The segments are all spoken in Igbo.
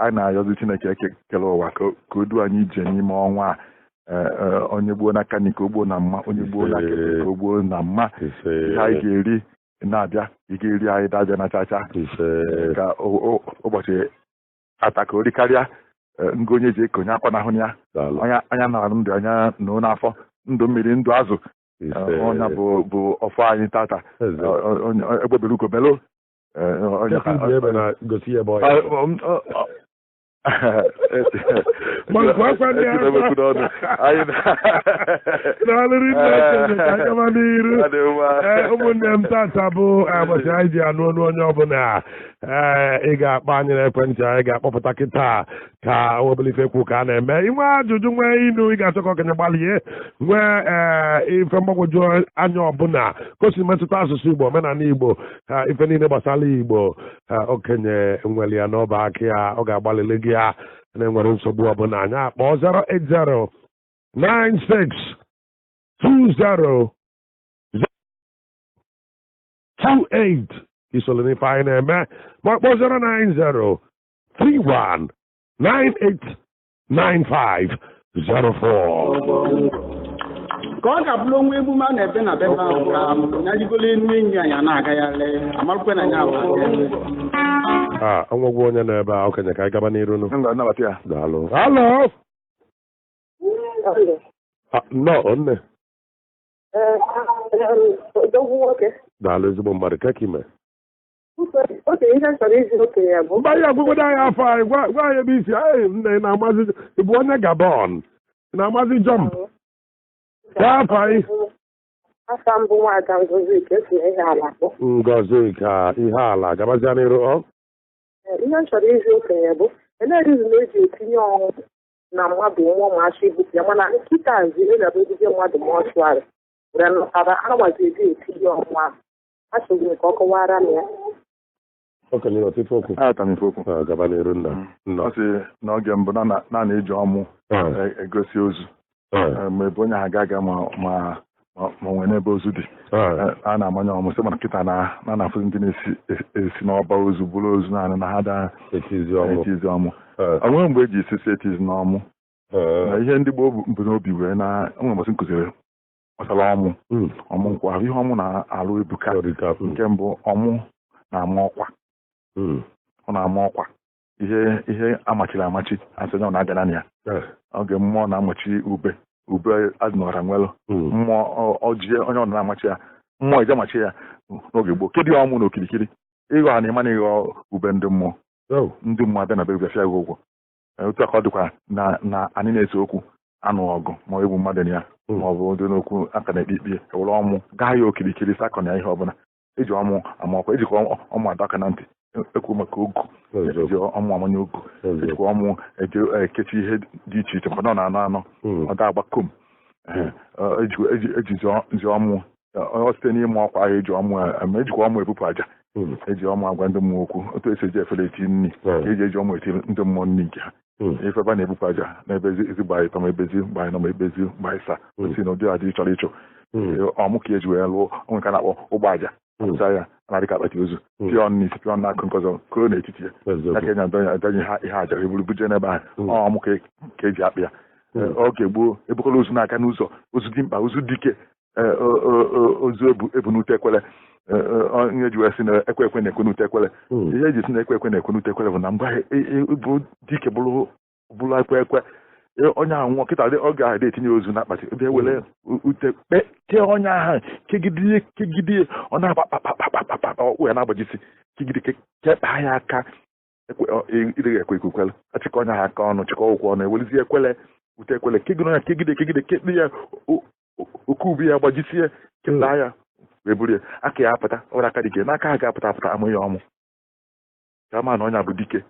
Anyị na-ayọzi Chineke ekele ụwa ka o duo anyị ije n'ime ọnwa a. Onye gbuo n'aka nri ka o gbuo na mma, onye gbuo n'aka ekpe ka o gbuo na mma. Ihe anyị ga-eri na-abịa, ị ga-eri anyị dabịa na chacha. Ka ụbọchị ata ka o rikarịa ngo onye ji ekonye akwa n'ahụ ya. Anya na ndụ anya nọ n'afọ, ndụ mmiri, ndụ azụ. Ọnya bụ ọfọ anyị tata. Egbebere ugo melo. Ụmụnne m, tata bụ ụbọchị anyị ji anụ ọnụ onye ọbụla. Ị ga-akpọ anyị n'ekwentị, anyị ga-akpọpụta kịta ka obele ife kwu ka a na-eme. Inwe ajụjụ, nwee inu ị ga-achọ ka okenye gbalie, nwee ife mgbagwoju anya ọbụla ka o si metụta asụsụ Igbo, omenala Igbo, ife niile gbasara Igbo, okenye nwere ya n'ọba aka ya, ọ ga-agbalịrị gị ya. Na-enwere nsogbu ọbụla, anyị akpọ 080 96 20 28 isoro n'ife anyị na-eme, ma ọ kpọọ 090 31 98 95 04. Ka ọ ga-abụrụ onwe emume a na-ebe na bebe ahụ ka ya rigolo enu enyi anyị na-agagharị amarụkwe na ya bụ. Ọnwegwu onye nọ ebe a, okenye, ka anyị gaba n'iru nụ. Daalụ. Halo. Nnọọ nne. Daalụ ezigbo mmadụ, ka ime. Mba ya agwụgodo anyị afọ anyị, gwa anyị ebe isi. Nne na-amazi, ị bụ onye Gabon, na-amazi jọmp. Gwa afọ anyị. Afọ mbụ Nwaada Ngozika, esi ihe ala akpọ. Ngozika ihe ala, gabazia n'iru ọ. Ihe m chọrọ izi okenye bụ elee na eji etinye ọnwụ na mmadụ nwụọ ma achọ ibupụ ya, mana nkịta zi eji ebuje mmadụ ma ọ chụgharị were nọtara anagbazi eji etinye ọnwụ ahụ. Achọghị m ka ọ kọwara m ya. Okenye ọtụtụ okwu. Gaba n'iru nna. Ọ sị n'oge mbụ na na-eji ọmụ egosi ozu, ma ebe onye ahụ aga ma ma nwee n'ebe ozu dị, a na-amanye ọmụ. Sị mana nkịta na na-afụzi ndị na-esi n'ọba ozu bụrụ ozu naanị na ha da etizi ọmụ. Ọ nweghị mgbe eji esi etizi n'ọmụ. Na ihe ndị gboo bụ n'obi wee na onwe mbọsị nkụziri gbasara ọmụ. Ọmụ nkwụ ahụ, ihe ọmụ na-alụ ebuka. Nke mbụ, ọmụ na-ama ọkwa. Ọ na-ama ọkwa ihe amachiri amachi, asị onye ọ na-abịa naanị ya. Oge mmụọ na-amachi ube ube adịnọra nwelụ mmụọ ọjie onye ọ na-amachi ya, mmụọ eje amachi ya n'oge gboo. Kedu ihe ọmụ na okirikiri ịghọ ha na ịma na ịghọ ube ndị mmụọ, ndị mmụọ abịa na be bịa fịa gị ụgwọ. Otu a ka ọ dịkwa na anyị na-ese okwu anụ ọgụ ma egwu mmadụ na ya, ma ọ bụ ndị n'okwu aka na-ekpe ikpe, ewere ọmụ gaa ya okirikiri sakọ na ihe ọbụla. Eji ọmụ ama ọkwa, ejikwa ọmụ adọ aka na ntị ekwu maka ogu, eji ọmụ amanye ogu, ejikwa ọmụ eji ekechi ihe dị iche iche, maka na ọ na-anọ anọ ọ da agba kom. Ejizi ọmụ ọ site n'ime ọkwa ahụ eji ọmụ ma ejikwa ọmụ ebupụ aja, eji ọmụ agwa ndị mmụọ okwu, otu esi eji efere eti nri, eji ọmụ eti ndị mmụọ nri nke ha. Ife ebe a na-ebupụ aja n'ebe ezigbo anyị tọ ma ebezi mgbe anyị nọ ma ebezi mgbe anyị sa osi na ụdị adị chọrọ ịchụ ọmụ ka eji wee lụọ onwe ka na-akpọ ụgbọ aja apụta ya na-adị ka akpati ozu pịọ n'isi pịọ n'akụ nke ọzọ koo n'etiti ya ya ka eji adọnye ha ihe aja eburu buje n'ebe ahụ. Ọmụ ka eji akpị ya. Oge gboo ebukọla ozu n'aka n'ụzọ, ozu dị mkpa, ozu dike, ozu ebu n'ute ekwele. Onye ji wee sị na ekwe ekwe na-ekwe n'ute ekwele, ihe eji sị na ekwe ekwe na-ekwe n'ute ekwele bụ na mgbe bụ dike bụrụ ekwe ekwe onye ahụ nwụọ kịta oge ahụ etinye ozu n'akpati ebe were ute kee onye ahụ kegide kegide ọ na-agba kpakpakpakpakpa ọkpụ ya na-agbajisi kegide kekpaa ya aka ịdịghị ekwe ikukwele achịkọ onye ahụ aka ọnụ chịkọ ụkwụ ọnụ ewelizie ekwele ute ekwele kegide onye kegide kegide kekpe ya oke ubi ya gbajisie kekpaa ya wee buru ya aka ya apụta ọbụrụ aka dike n'aka ha ga-apụta apụta amụ ya ọmụ ka ama na onye bụ dike.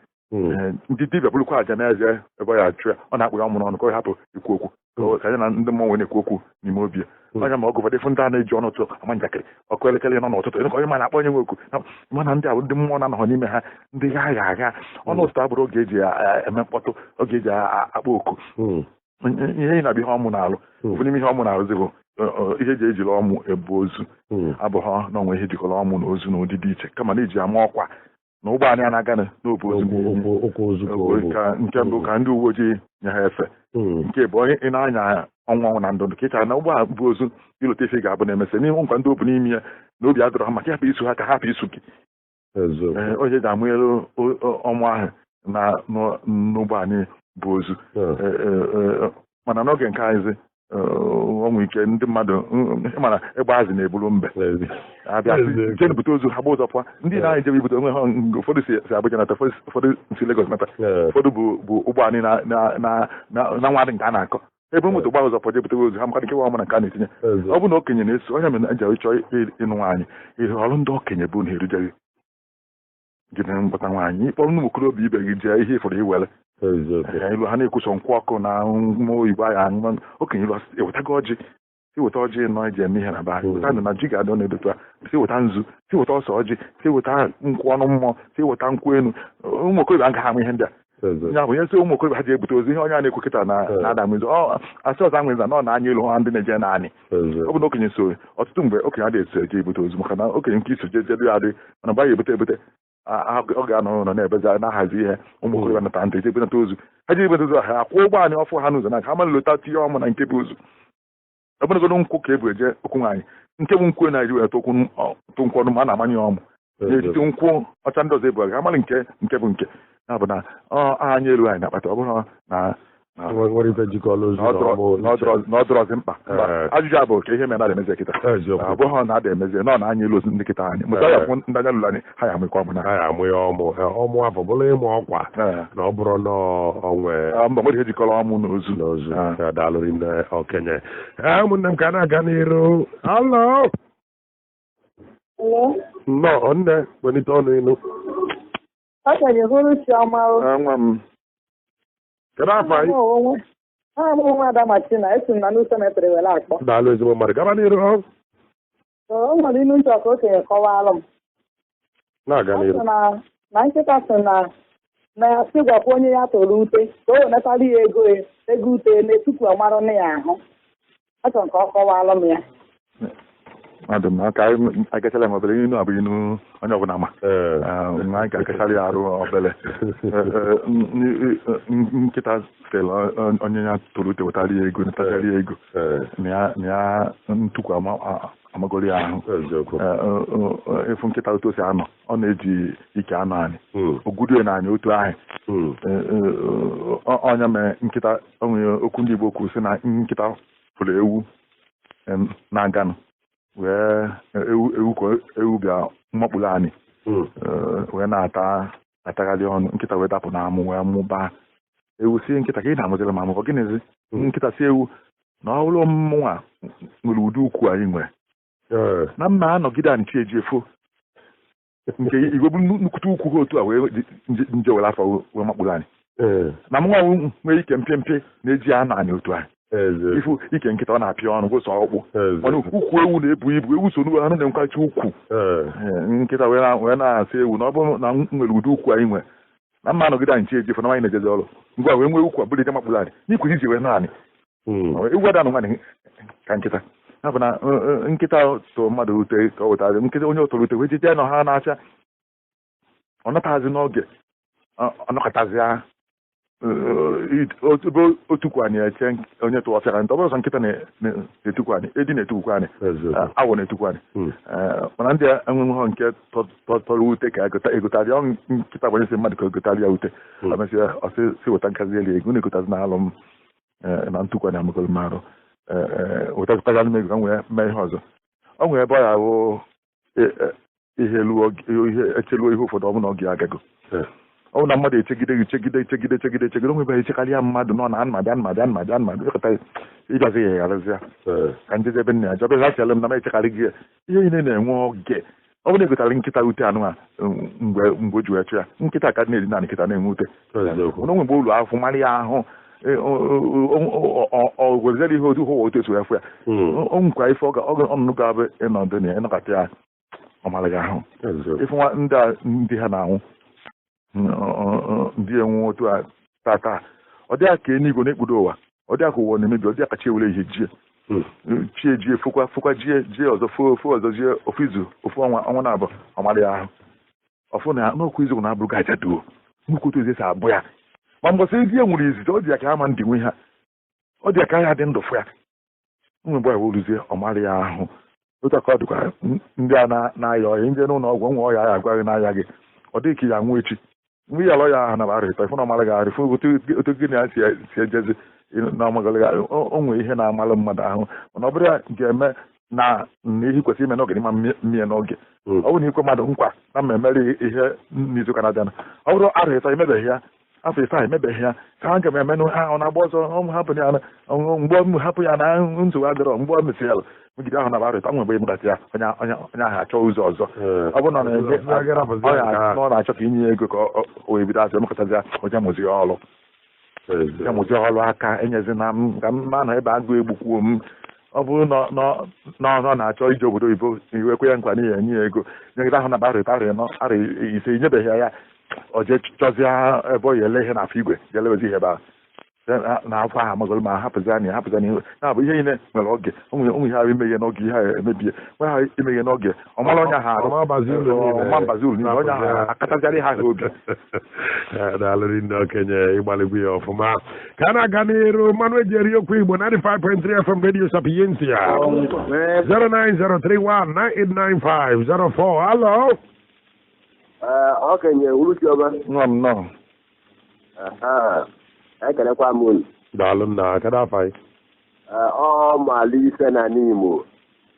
Ndị dibịa bụrụkwa aja n'eze ebe ọ ya achụ ya, ọ na-akpụ ya ọmụ n'ọnụ ka ọ hapụ ikwu okwu ka ya na ndị mmụọ nwere na-ekwu okwu n'ime obi ya. Onye ma ọgụ ụfọdụ ịfụ ndị a na-eji ọnụ ụtụ ama njakịrị ọkụ elekere nọ n'ụtụtụ ịnụ ka onye ma na-akpọ onye nwe okwu mana ndị a bụ ndị mmụọ na-anọghọ n'ime ha, ndị gha agha agha ọnụ ụtụtụ abụrụ oge eji eme mkpọtụ, oge eji akpọ oku. Ihe ị na-abịa ihe ọmụ na-alụ, ụfọdụ n'ime ihe ọmụ na-arụzi bụ ihe eji ejiri ọmụ ebu ozu, abụghọ na onwe ihe jikọrọ ọmụ na ozu na ụdị dị iche, kama na eji ama ọkwa Na ụgbọ anyị na-aga n'obu ozu ka nke mbụ ka ndị uwe ojii nye ha efe. Nke bụ onye ị na-anya ọnwụ ọnwụ na ndụ ndụ ka ịchara na ụgbọ a bụ ozu ilote ife ga-abụ na-emesị n'ihu nkwa ndị obu n'ime ya na obi adọrọ ha maka ịhapụ isu ha ka hapụ isu gị. Onye ji amụ elu ọnwụ ahụ na n'ụgbọ anyị bụ ozu. Mana n'oge nke anyịzi ọnwụ ike ndị mmadụ mana ịgba azị na-eburu mbe abịa jee bute ozu ha gba ụzọ pụọ. Ndị na-anyị jebe ibute onwe ha, ụfọdụ si Abuja nata, ụfọdụ si Lagos nata, ụfọdụ bụ ụgbọ anyị na nwa dị nke a na-akọ ebe moto gba ụzọ pụọ jee bute ozu ha, maka nke nwa na nke a na-etinye. Ọ bụ na okenye na-eso onye mere eji chọọ ịnụ nwaanyị, ihe ọrụ ndị okenye bụ na erujeghị jide mkpọta nwaanyị ịkpọrọ ụmụ okorobịa ibe gị jee ihe ịfọrọ iwere ilu ha na-ekwuso nkwụ ọkụ na mmụọ oyibo ahụ aṅụ. Okenye ilu ewetago ọjị, si weta ọjị nọ eji eme ihe na be anyị, weta na ji ga-adị na-edotu a, si weta nzu, si weta ọsọ ọjị, si weta nkwụ ọnụ mmụọ, si weta nkwụ enu. Ụmụ okorobịa agaghị amụ ihe ndị a. Ya bụ ihe sị ụmụ okorobịa ha ji ebute ozu ihe onye a na-ekwu kịta na na-ada nwezi asị ọzọ anwezi na ọ na-anya elu ha ndị na-eje naanị. Ọ bụ na okenye so ọtụtụ mgbe okenye adịghị eso eje ebute ozu, maka na okenye nke iso jejedu ya adị, mana mgbe a ga-ebute ebute ọ ga-anọ ụlọ na-ebezi na-ahazi ihe. Ụmụ okorobịa nata ntị eje ebunata ozu, ha ji ebute ozu ha akwụ ụgbọ anyị ọfụ ha n'ụzọ na ha ma lota tinye ọmụ na nke bụ ozu. Ọbụnagodo nkwụ ka ebu eje okwu nwaanyị, nke bụ nkwụ na-eji weta okwu tụ nkwụ ọnụ ma a na-amanye ọmụ n'etiti nkwụ ọcha ndị ọzọ ebu aga ha mara nke nke bụ nke ya bụ na anya elu anyị na-akpata ọ bụrụ na na ọ dọrọzi mkpa. Ajụjụ a bụ ka ihe mere na emezi kịta, ọ bụghị na ada emezie na ọ na-anya elu ozu ndị kịta anyị mụta ya fụ ndị anya lụrụ anyị ha ya amụkwa ọmụ na ha ya amụ ya ọmụ ọmụ afọ bụrụ ịmụ ọkwa na ọ bụrụ na onwe mba nwere ihe jikọrọ ọmụ na ozu na ozu. Daalụrị nne okenye. Ụmụnne m ka a na-aga n'iru. Alo, nnọọ nne, welite ọnụ ịnụ. Okenye hụrụ Chiọma. Nwa m, kedu afọ anyị? Aha m nwa Ada Martina, esi m na n'ụsọ mepere were akpọ. Daalụ ezigbo mmadụ, gaba n'iru. O nwere ilu nchọ ka okenye kọwalụ m. Na-aga n'iru. Na nkịta sị na ya sị gwakwa onye ya tụrụ ute ka o wenatara ya ego ego ute na-etupu ọmarụ nne ya ahụ. Achọrọ ka ọ kọwalụ m ya. Mmadụ m aka agachala m obere inu abụghị inu onye ọbụla ma anyị ga-agachala ya arụ obere. Nkịta sịrị onye ya tụrụ ute wetara ya ego, natachara ya ego na ya ntụkwu amagoro ya ahụ. Ịfụ nkịta otu o si anọ, ọ na-eji ike anọ anyị ogudo na anyị otu ahụ ọnya mere nkịta. O nwere okwu ndị Igbo kwuru sị na nkịta fụrụ ewu na-aganụ wee ewu ka ewu bịa mmakpụrụ anyị wee na-ata atagharị ọnụ, nkịta wee dapụ n'amụ wee mụbaa. Ewu sie nkịta ka ị na-amụziri m amụkọ gịnịzi? Nkịta si ewu na ọ bụrụ mmụnwa nwere ụdị ukwu anyị nwere na mma anọgide anyị chi eji efo nke igwe bụ nnukwute ukwu ha otu a wee nje were afọ wee makpụrụ anyị na mụnwa nwere ike mpịa na-eji anọ anyị otu anyị. Ifu ike nkịta ọ na-apịa ọnụ gosi ọkpụ, mana ukwu ewu na-ebu ibu, ewu so n'ugbo anụ na-enwekacha ukwu. Nkịta wee na-asị ewu na ọ bụrụ na nwere ụdị ukwu anyị nwere na mma anọgide anyị chi eji fọ na anyị na-ejezi ọrụ ngwa wee nwee ukwu abụrụ ije makpụrụ anyị n'ikwesị iji wee naanị ewu ada nwaanyị ka nkịta. Ya bụ na nkịta tụrụ mmadụ ute ka ọ wetara nkịta onye tụrụ ute wee jide nọ ha na-acha ọ natazi n'oge ọ nọkọtazi ya ebe otukwu anyị eche onye tụọ ọfịara ntọ ọbụrụ sọ nkịta na-etukwu anyị, edi na-etukwu anyị, awọ na-etukwu anyị, mana ndị enwenwe nke tọrọ ute ka egotarịa nkịta gbanyesi mmadụ ka egotarịa ute amesịa ọsị weta nkazi elu ego na-egotazi na alụ m na ntukwu anyị amagoro m arụ wetagara m ego ka m wee mee ihe ọzọ. Ọ nwere ebe ọ ya ahụ ihe echeluo ihe ụfọdụ ọbụla ọ ga-agago ọ bụ na mmadụ echegide gị chegide chegide chegide chegide onwe ebe echekarịa mmadụ nọ na anụma bịa anụma bịa anụma bịa anụma bịa ịbịazi ya gharịzịa ka njezi ebe nna ya jọbịa achala m na m echekarị gị ihe niile na-enwe oge. Ọ bụrụ na egotara nkịta ute anụ a mgbe mgbe o ji wee chụ ya nkịta ka na-eri naanị nkịta na-enwe ute onwe mgbe ụlọ afọ mara ya ahụ ọ wezere ihe otu hụwa otu esi wee fụ ya o nwekwa ife ọnụnụ ga-abụ ịnọdụ na ya ịnọkọta ya ọ mara gị ahụ ife nwa ndị a ndị ha na-anwụ ndị enwe otu a tata ọ dịghị ka eluigwe na-ekpudo ụwa, ọ dịghị ka ụwa na-emebi, ọ dịghị ka chi ewere ihe jie chi ejie fụkwa fụkwa jie jie ọzọ fo ofu ọzọ jie ofu izu ofu ọnwa ọnwa na-abụ ọ mara ya ahụ. Ọfụ na n'okwu eziokwu na-abụrụ gị aja duo nnukwu otu ezi abụ ya. Ma mbọsị ezi e nwere izizi, ọ dị ya ka ama ndị nwe ha, ọ dị ya ka ya dị ndụ fụ ya. Ụmụ mgbe ya weruzie ọ mara ya ahụ. Otu aka ọ dịkwa ndị a na-aya ọya ndị n'ụlọ ọgwụ nwe ọya ya agwaghị n'aya gị, ọ dịghị ka ya nwụ echi. Mgbe ya lọ ya ahụ na arịta ịfụ na ọmara gị arịfụ otu gị na ya si ejezi na ọmagọlị gị. O nwere ihe na-amalụ mmadụ ahụ, mana ọ bụrụ ya ga-eme na ihe kwesịrị ime n'oge n'ịma mmie n'oge. Ọ bụrụ na ikwe mmadụ nkwa na mma emere ihe n'izuụka na-abịa, ọ bụrụ arọ ịtọ emebeghị ya, afọ ise a emebeghị ya, ka ha ga m emenụ ha ọ na-agba ọsọ ọmụ hapụ ya mgbe m hapụ ya na nsogbu adịrọ. Mgbe ọ mesịrị ya megide ahụ na arọ ịtọ, nwere mgbe ịmụtasị ya onye ahụ achọ ụzọ ọzọ. Ọ bụrụ na ọ na-achọ ka inye ya ego ka o wee bido azụ emekọtazi ya, onye mụzi ya ọrụ ya mụzi ọrụ aka enyezina m ka m ma na ebe agụ egbukwuo m. Ọ bụrụ na ọ na-achọ ije obodo oyibo, iwekwe ya nkwa n'ihi enye ya ego nyegide ahụ na arọ ịtọ arọ ịnọ arọ ise inyebeghị ya, ọ jee chọzie ebe ọ ya ele ihe n'afọ igwe jee lewezi ihe ebe ahụ na afọ ahụ amagolo ma hapụzi anya hapụzi anya. Na bụ ihe niile nwere oge. Onwe ihe ahụ imeghe n'oge, ihe ahụ emebie nwe ha imeghe n'oge, ọ mara onye ahụ arụ ọma mbazi uru niile onye ahụ akatazịara ihe ahụ obi. Daalụrị ndị okenye, ịgbalịgbu ya ọfụma. Ka a na-aga n'iru, mmanụ eji eri okwu Igbo 95.3 FM Radio Sapientia, 09031989504. Hello. Okenye Uruchiọma. Nwa m nọ. Ekelekwa m unu. Daalụ nna, kedu afọ anyị? Ọ mala ise na n'Imo.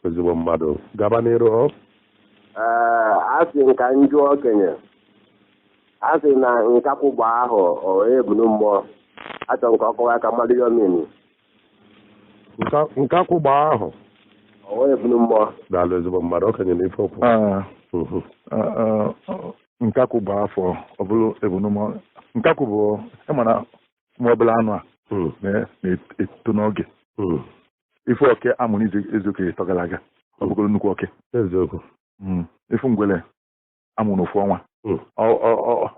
Ezigbo mmadụ, gaba n'iru. A sị m ka m jụọ okenye, a sị na nkakwụgba ahụ ọ ebunu mmụọ, achọ m ka ọ kọwaa ka mmadụ ihe omimi. Nkakwụgba ahụ ọ ebunu mmụọ. Daalụ ezigbo mmadụ, okenye na ife okwu. Nkakwụ bụ afọ ọ bụrụ ebunu mmụọ. Nkakwụ bụ ịmana ma ọbụla anụ a na-eto n'oge. Ife oke amụrụ izu ụka ịtọ gara aga, ọ bụgoro nnukwu oke. Eziokwu. Ifu ngwele amụrụ ofu ọnwa,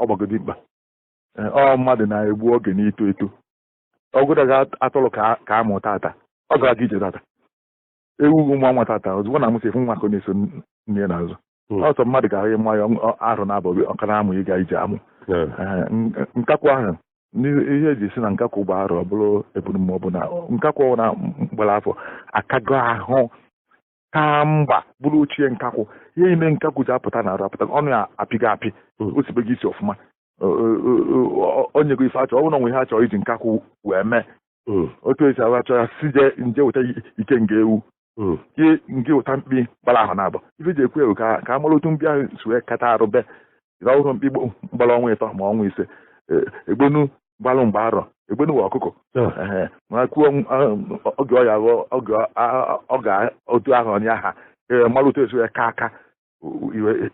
ọ gbagodi mkpa. Ọ mmadụ na-egbu oge n'ito eto. Ọgụdaga atụrụ ka amụ tata, ọ gara aga ije tata. Ewu ụmụ nwa tata, ozugbo na amụsị efu nwa ka ọ na-eso nne n'azụ. Ọsọ mmadụ ga-ahụ ịmụ ya arụ na-abọ ọka na-amụ ịga ije amụ. Nkakwụ ahụ ihe eji si na nkakwụ bụ arụ ọ bụrụ ebunu bụ na nkakwụ na mgbara afọ akago ahụ ka mgba bụrụ ochie nkakwụ. Ihe ime nkakwụ ji apụta na arụ apụta, ọnụ ya apịgo apị, o sibego isi ọfụma, onye go ife achọ. Ọ bụrụ na onwe ihe achọ iji nkakwụ wee mee otu esi ahụ achọ ya, si je nje weta ike nga ewu ihe nke weta mkpi gbara ahụ na-abọ. Ife ji ekwu ewu ka a mara otu mkpi ahụ si wee kata arụ be ọhụrụ. Mkpi gbara ọnwa 3 ma ọnwa 5, egbenu gbalụ mgbe arọ egbenu wa ọkụkọ ma kwuo oge ọ ya oge ọ ga otu ahụ onye aha ee mara otu esi wee ka aka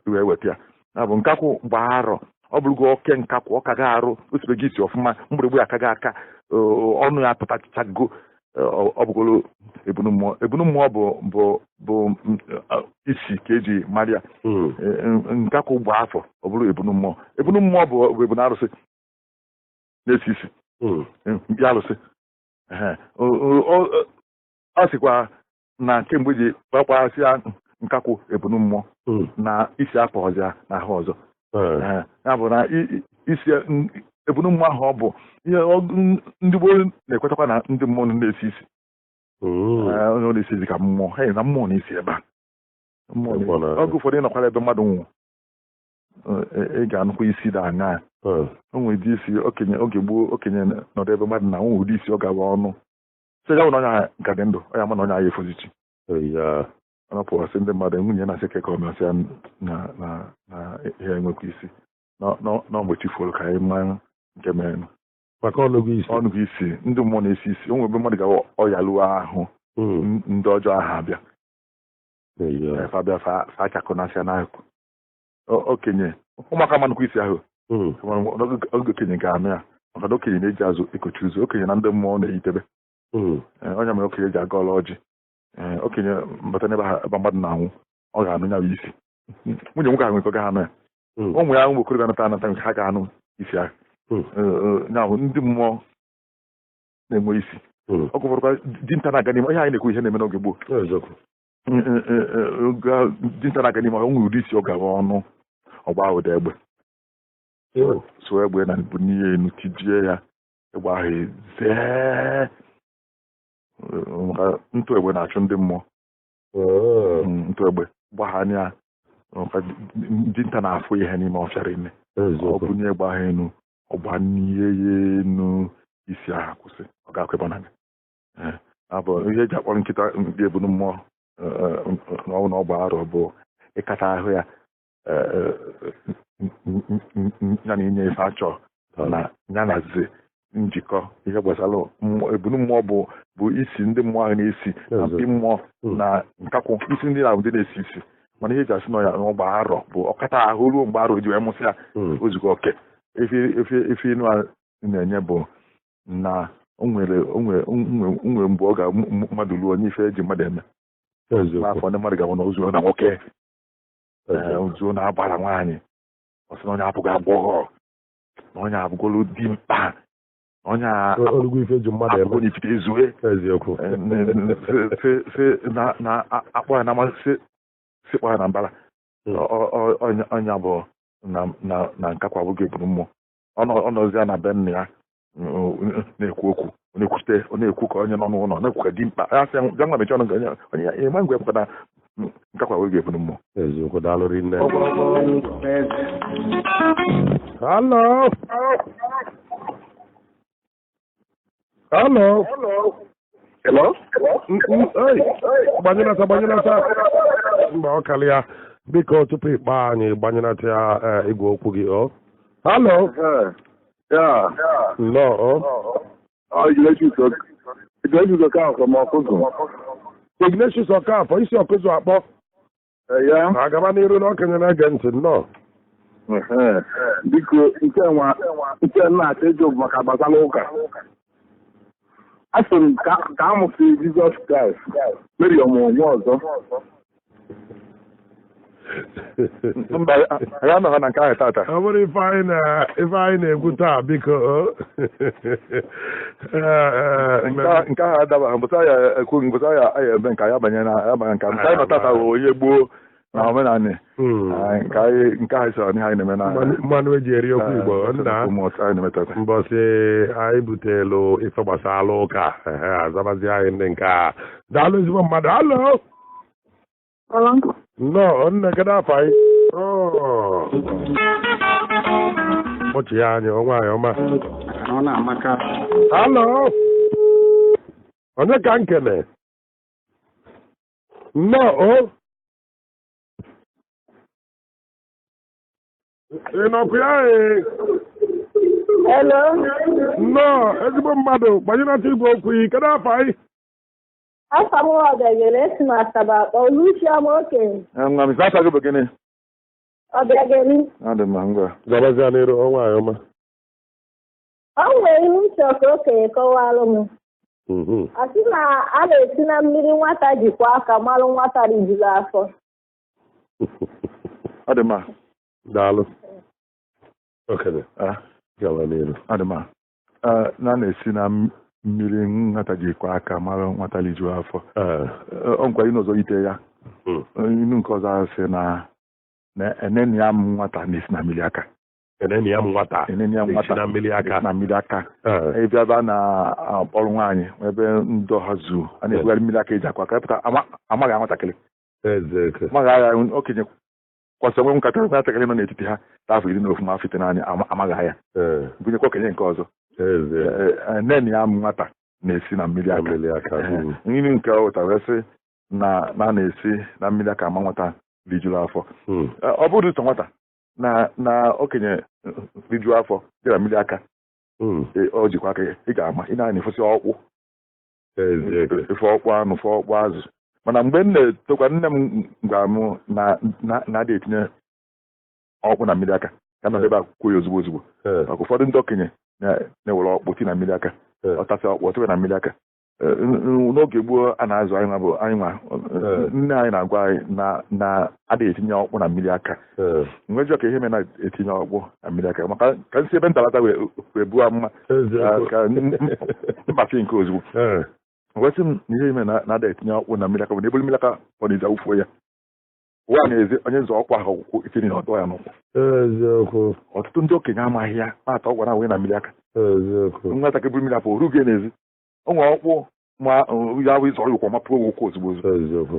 iwe weta ya. Na bụ nkakwụ mgbe arọ ọ bụrụgo oke nkakwụ, ọ kaga arụ, osibego isi ọfụma, mgbịrịgba ya akaga aka, ọnụ ya pụtachago, ọ bụgoro ebunu mmụọ. Ebunu mmụọ bụ bụ bụ isi ka eji mara ya. Nkakwụ gba afọ ọ bụrụ ebunu mmụọ. Ebunu mmụọ bụ ebunu arụsị na-esi isi mkpi arụsị. Ọ sịkwa na kemgbe ji kpakpasịa nkakwụ ebunu mmụọ na isi akpa ọzọ na ahụ ọzọ ya bụ na isi ebunu mmụọ ahụ ọ bụ ihe ndị gboo na-ekwetakwa na ndị mmụọ na-esi isi, onye na-esi isi ka mmụọ ha na mmụọ na-esi ebe a. Oge ụfọdụ ịnọkwara ebe mmadụ nwụrụ, ị ga-anụkwa isi da aṅaa. O nwere ụdị isi okenye oge gboo okenye nọdụ ebe mmadụ na nwere ụdị isi ọ gawa ọnụ sị ya bụ na onye ahụ ka dị ndụ, ọ ya ma na onye ahụ efozichi. Ọ pụọsị ndị mmadụ nwunye na-asị ka ọ masị ya na na ihe enwekwa isi na mgbe chi furu ka anyị mara nke mere maka ọnụgụ isi. Ọnụgụ isi ndị mmụọ na-esi isi. O nwere ebe mmadụ gawa ọya lụọ ahụ, ndị ọjọọ ahụ abịa fa bịa fa achakọnasịa n'akụkụ okenye. Ụmụaka manụkwa isi ahụ oge okenye ga-anụ ya, maka na okenye na-eji azụ ekochi ụzọ. Okenye na ndị mmụọ na-eyitebe onye mere okenye ji aga ọla ọjị. Okenye mbata n'ebe ebe mmadụ na-anwụ, ọ ga-anụ ya isi. Nwunye nwoke ahụ nwekọ ga-anụ ya, ụmụ ya ụmụ okorobịa anata anata nke ha ga-anụ isi ahụ. Ya bụ ndị mmụọ na-enwe isi. Ọ gụfọrọkwa dinta na-aga n'ime ihe anyị na-ekwu, ihe na-eme n'oge gboo. Dinta na-aga n'ime ọ nwere ụdị isi ọ gara ọnụ. Ọgba ụda egbe sụọ egbe na bụ n'ihe enu tijie ya, egbe ahụ ezee, maka ntụ egbe na-achụ ndị mmụọ. Ntụ egbe gbaghanya maka dinta na-afụ ihe n'ime ọfịa rinne. Ọ bunye egbe ahụ enu, ọgbanye ya enu, isi ahụ kwụsị, ọ ga-akwa ebe ọ na-aga. Abụ ihe eji akpọrọ nkịta mkpi ebunu mmụọ n'ọnwụ na ọgba arọ bụ ịkata ahụ ya, ya na inye ife achọ na ya na zi njikọ ihe gbasara ebunu mmụọ bụ isi ndị mmụọ ahụ na-esi na mpi mmụọ na nkakwụ isi ndị na ndị na-esi isi. Mana ihe eji asị nọ ya n'ọgba arọ bụ ọkata ahụ ruo mgbe arọ ji wee mụsị ya ozugbo oke. Efe inu a na-enye bụ na o nwere mgbe ọ ga mmadụ ruo onye ife eji mmadụ eme n'afọ ndị mmadụ ga-abụ na ozuo na nwoke, ozuo na-agbara nwaanyị, ọ sị na onye abụghị agbọghọ, na onye abụgolu dimkpa, na onye abụgo n'ifite ezue, na akpọ ya na amasị sikpọ ya na mbara. Ọnya bụ na nkakwa abụghị eburu mmụọ. Ọ nọzi ya na be nna ya na-ekwu okwu, ọ na-ekwute, ọ na-ekwu ka onye nọ n'ụlọ na-ekwu ka dimkpa ya sị ya nwa mechie ọnụ ga onye enwe ngwe pụta na nkakwa abụghị eburu mmụọ. Eziokwu, daalụ rinne. Hello. Hello. Hello? Gbanyelata, gbanyelata. Mba, ọ kalịa. Biko tupu ịkpọ anyị gbanyelata ya igwe okwu gị ọ. Hello. Yeah. Nnọọ. Ignatius Okafor from Ọkụzụ. Ignatius Okafor, isi Ọkụzụ akpọ. Ya. Agaba n'iru na okenye na-ege ntị, nnọọ. Biko nke nna-achọ ịjụ bụ maka gbasara ụka. A sị m ka a mụsịrị Jizọs Kraịst, Meri ọmụrụ nwa ọzọ. Mba, anyị anọghị na nke ahụ tata. Ọ bụrụ ife anyị na-ekwu taa, biko. Nke ahụ adabaghị, mbụta ya ekwu, mbụta ya anyị eme nke anyị abanye na abanye nke anyị nọ tata bụ onye gboo na omenanị. Nke ahụ sọrọ n'ihe anyị na-eme na mmanụ eji eri okwu Igbo nna. Mbọsị anyị butelu ife gbasara ụka, azabazi anyị ndị nke a. Daalụ ezigbo mmadụ. Alo. Nnọọ, nne, kedu afọ anyị? Kpọchi ya anyị, nwaanyị ọma. Ọ na-amaka. Alo. Onye ka nkene? Nnọọ. Ị nọkwa ya ee? Hello. Nnọọ, ezigbo mmadụ, gbanyelata igwe okwu gị, kedu afọ anyị? Afa m Ọbịageli, esi m Asaba akpọ. Oluchi ama okenye. Nwa m, asa gị bụ gịnị? Ọbịageli. Adị mma, ngwa. Zabazia n'iru, nwaanyị ọma. Ọ nwere ihe uche ka okenye kọwalụ m. A sị na a na-esi na mmiri nwata jikwa aka malụ nwata rijuru afọ. Adị mma. Daalụ. Okenye. Gawa n'iru. Adị mma. Na na-esi na mmiri nwata jikwa aka mara nwata rijuru afọ. Ọ nkwa inu ọzọ ite ya. Inu nke ọzọ ahụ sị na enene ya m nwata na-esi na mmiri aka. Enene ya m nwata na-esi na mmiri aka. Na mmiri aka. Ebe ebe a na-akpọrọ nwaanyị ebe ndị ọha zuo a na-ebugharị mmiri aka eji akwa aka pụta amaghị nwatakịrị. Amaghị agha okenye kwasị onwe nwatakịrị nọ n'etiti ha afọ 11 ma afọ 9 amaghị agha. Bunyekwa okenye nke ọzọ. Nne ya m nwata na-esi na mmiri aka. Nri nke ọ wetara wee sị na na-esi na mmiri aka ama nwata rijuru afọ. Ọ bụrụ ụtọ nwata na okenye rijuru afọ dị na mmiri aka, ọ jikwa aka ị ga-ama ị na-anya efesi ọkpụ, efe ọkpụ anụ, fe ọkpụ azụ. Mana mgbe m na-etokwa, nne m gwara m na adị etinye ọkpụ na mmiri aka ka nọ ebe akwụkwọ ya ozugbo ozugbo. Maka ụfọdụ ndị okenye na-ewere ọkpụ ti na mmiri aka, ọtasị ọkpụ ọtụwe na mmiri aka. N'oge gboo a na-azụ anyị nwa bụ anyị nwa, nne anyị na-agwa anyị na adịghị etinye ọkpụ na mmiri aka. Nwejọ ka ihe mere na-etinye ọkpụ na mmiri aka maka ka nsi ebe ntalata wee buo amụma ka mbafe nke ozugbo. Gwasị m na ihe ime na-ada etinye ọkpụ na mmiri aka bụ na ebulu mmiri aka ọ na-eji awụfuo ya. Ụwa na-ezi onye nzọ ọkwa ahụ ọkwụkwụ itinye na ọdọ ya n'ụkwụ. Eziokwu. Ọtụtụ ndị okenye amaghị ya na-ata ọgwa na wee na mmiri aka. Eziokwu. Nwatakịrị buru mmiri apụ orugo n'ezi. O nwere ọkpụ ma ya wụ ịzọrọ ụkwụ mapụ ụkwụ ozugbo ozugbo. Eziokwu.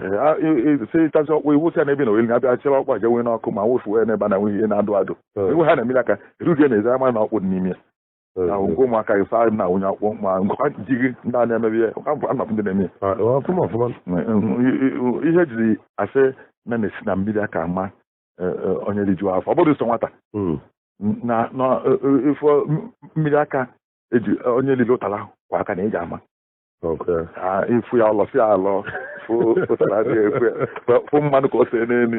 Sịtazi ọkpụ iwu sị ya na ebe na oweli na-abịa chịrị ọkpụ aja wee n'ọkụ ma wụfu wee n'ebe na nwunye ihe na-adụ adụ. Iwu ha na mmiri aka erugo n'ezi ama na ọkpụ dị n'ime ya. Na nke ụmụaka gị saa na nwunye ọkpụ ma nkwa ji gị ndị a na-emebi ya anapụ ndị na-eme ya. Ọfụma ọfụma. Ihe ejiri asị na na-esi na mmiri aka ama onye rijuo afọ ọ bụrụ sọ nwata na ifo mmiri aka eji onye lili ụtara kwa aka na ị ga-ama ifu ya ọlọ si alọ fụ ụtara dị efu fụ mmanụ ka o see n'elu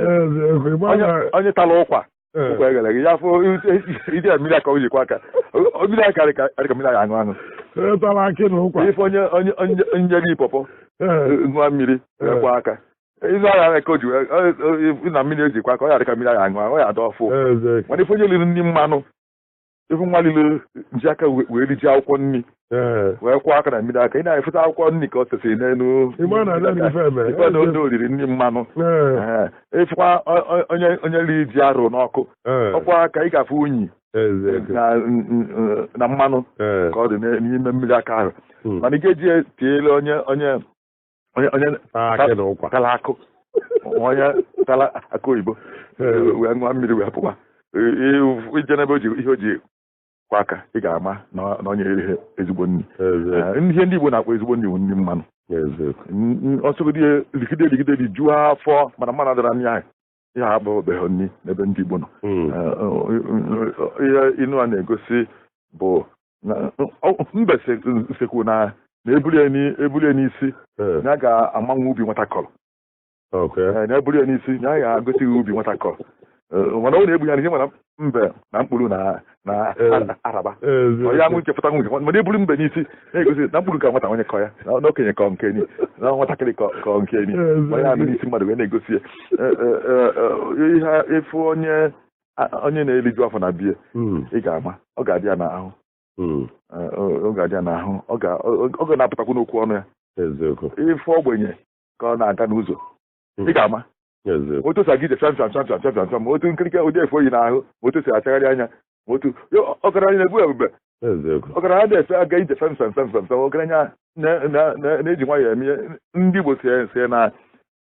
onye tara ụkwa ụkwa eghere gị ya fụ ide ya mmiri aka o jikwa aka mmiri aka dịka mmiri aka aṅụ aṅụ ife onye onye gị pọpọ ṅụọ mmiri kwa aka ịzụ ahịa ka o ji na mmiri ejikwa aka ọ ya dịka mmiri ahịa aṅụ aṅụ ya adọ ọfụ mana ife onye liri nri mmanụ ife nwa liri ji aka wee riji akwụkwọ nri wee kwụọ aka na mmiri aka ị na-efeta akwụkwọ nri ka ọ sesịrị n'elu ife na onye oriri nri mmanụ ịfụkwa onye riri ji arụ n'ọkụ ọkwa aka ị ga-afụ unyi na mmanụ ka ọ dị n'ime mmiri aka ahụ mana ị ga-eji tiele onye onye onye tara akụ onye tara akụ oyibo wee ṅụọ mmiri wee pụkwa ije n'ebe ihe o ji kwa aka ị ga-ama na onye erighị ezigbo nri. Ihe ndị Igbo na-akpọ ezigbo nri bụ nri mmanụ. Ọsọgodi ligide ligide rijuo afọ mana mmanụ adịra nri ahụ ya abụbeghị nri n'ebe ndị Igbo nọ. Ihe inu a na-egosi bụ mbe sekwu na ebulie n'isi na ga-amanwe ubi nwata kọrọ. Na ebulie n'isi na ga-agosi gị ubi nwata kọrọ. Mana ọ na-ebu ya n'ihe mana mbe na mkpụrụ na araba ya nwụ nchepụta nwunye mana eburu mbe n'isi na-egosi na mkpụrụ ka nwata onye kọ ya na okenye kọ nke ni na nwatakịrị kọ nke ni onye anụ n'isi mmadụ wee na-egosi ya ihe ịfụ onye na-eriju afọ na bie ị ga-ama ọ ga-adị ya n'ahụ ọ ga-adị ya n'ahụ ọ ga na-apụtakwu n'okwu ọnụ ya. Ịfụ ogbenye ka ọ na-aga n'ụzọ ị ga-ama otu si aga ije fịam fịam fịam fịam fịam ma otu nkirika ụdị efe oyi n'ahụ ma otu si achagharị anya ma otu ọgaranya na-ebu ebube ọgaranya na-efe aga ije fịam fịam fịam fịam fịam ọgaranya na-eji nwayọọ eme ndị Igbo si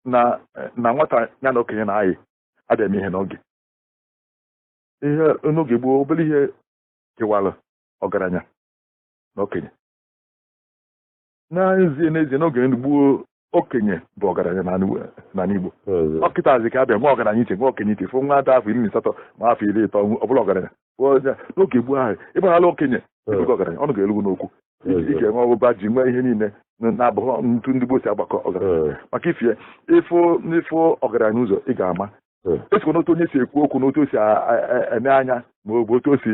na nwata ya na okenye na-ayị adịghị eme ihe n'oge ihe n'oge gboo obere ihe kewara ọgaranya na okenye n'ezie n'ezie n'oge gboo okenye bụ ọgaranya n'ala Igbo. Ọkịtazi ka abịa nwa ọgaranya iche nwa okenye iche fụ nwa ada afọ 18 ma afọ 30 ọ bụla ọgaranya n'oge gboo ahụ ịgbaghala okenye ebugo ọgaranya ọnụ ga-erugo n'okwu ị ga-enwe ọbụba ji nwee ihe niile na-abụghọ ntu ndị gboo si agbakọ ọgaranya maka ifie ịfụ ọgaranya ụzọ ị ga-ama esikwa n'otu onye si ekwu okwu n'otu o si eme anya ma ọ bụ otu o si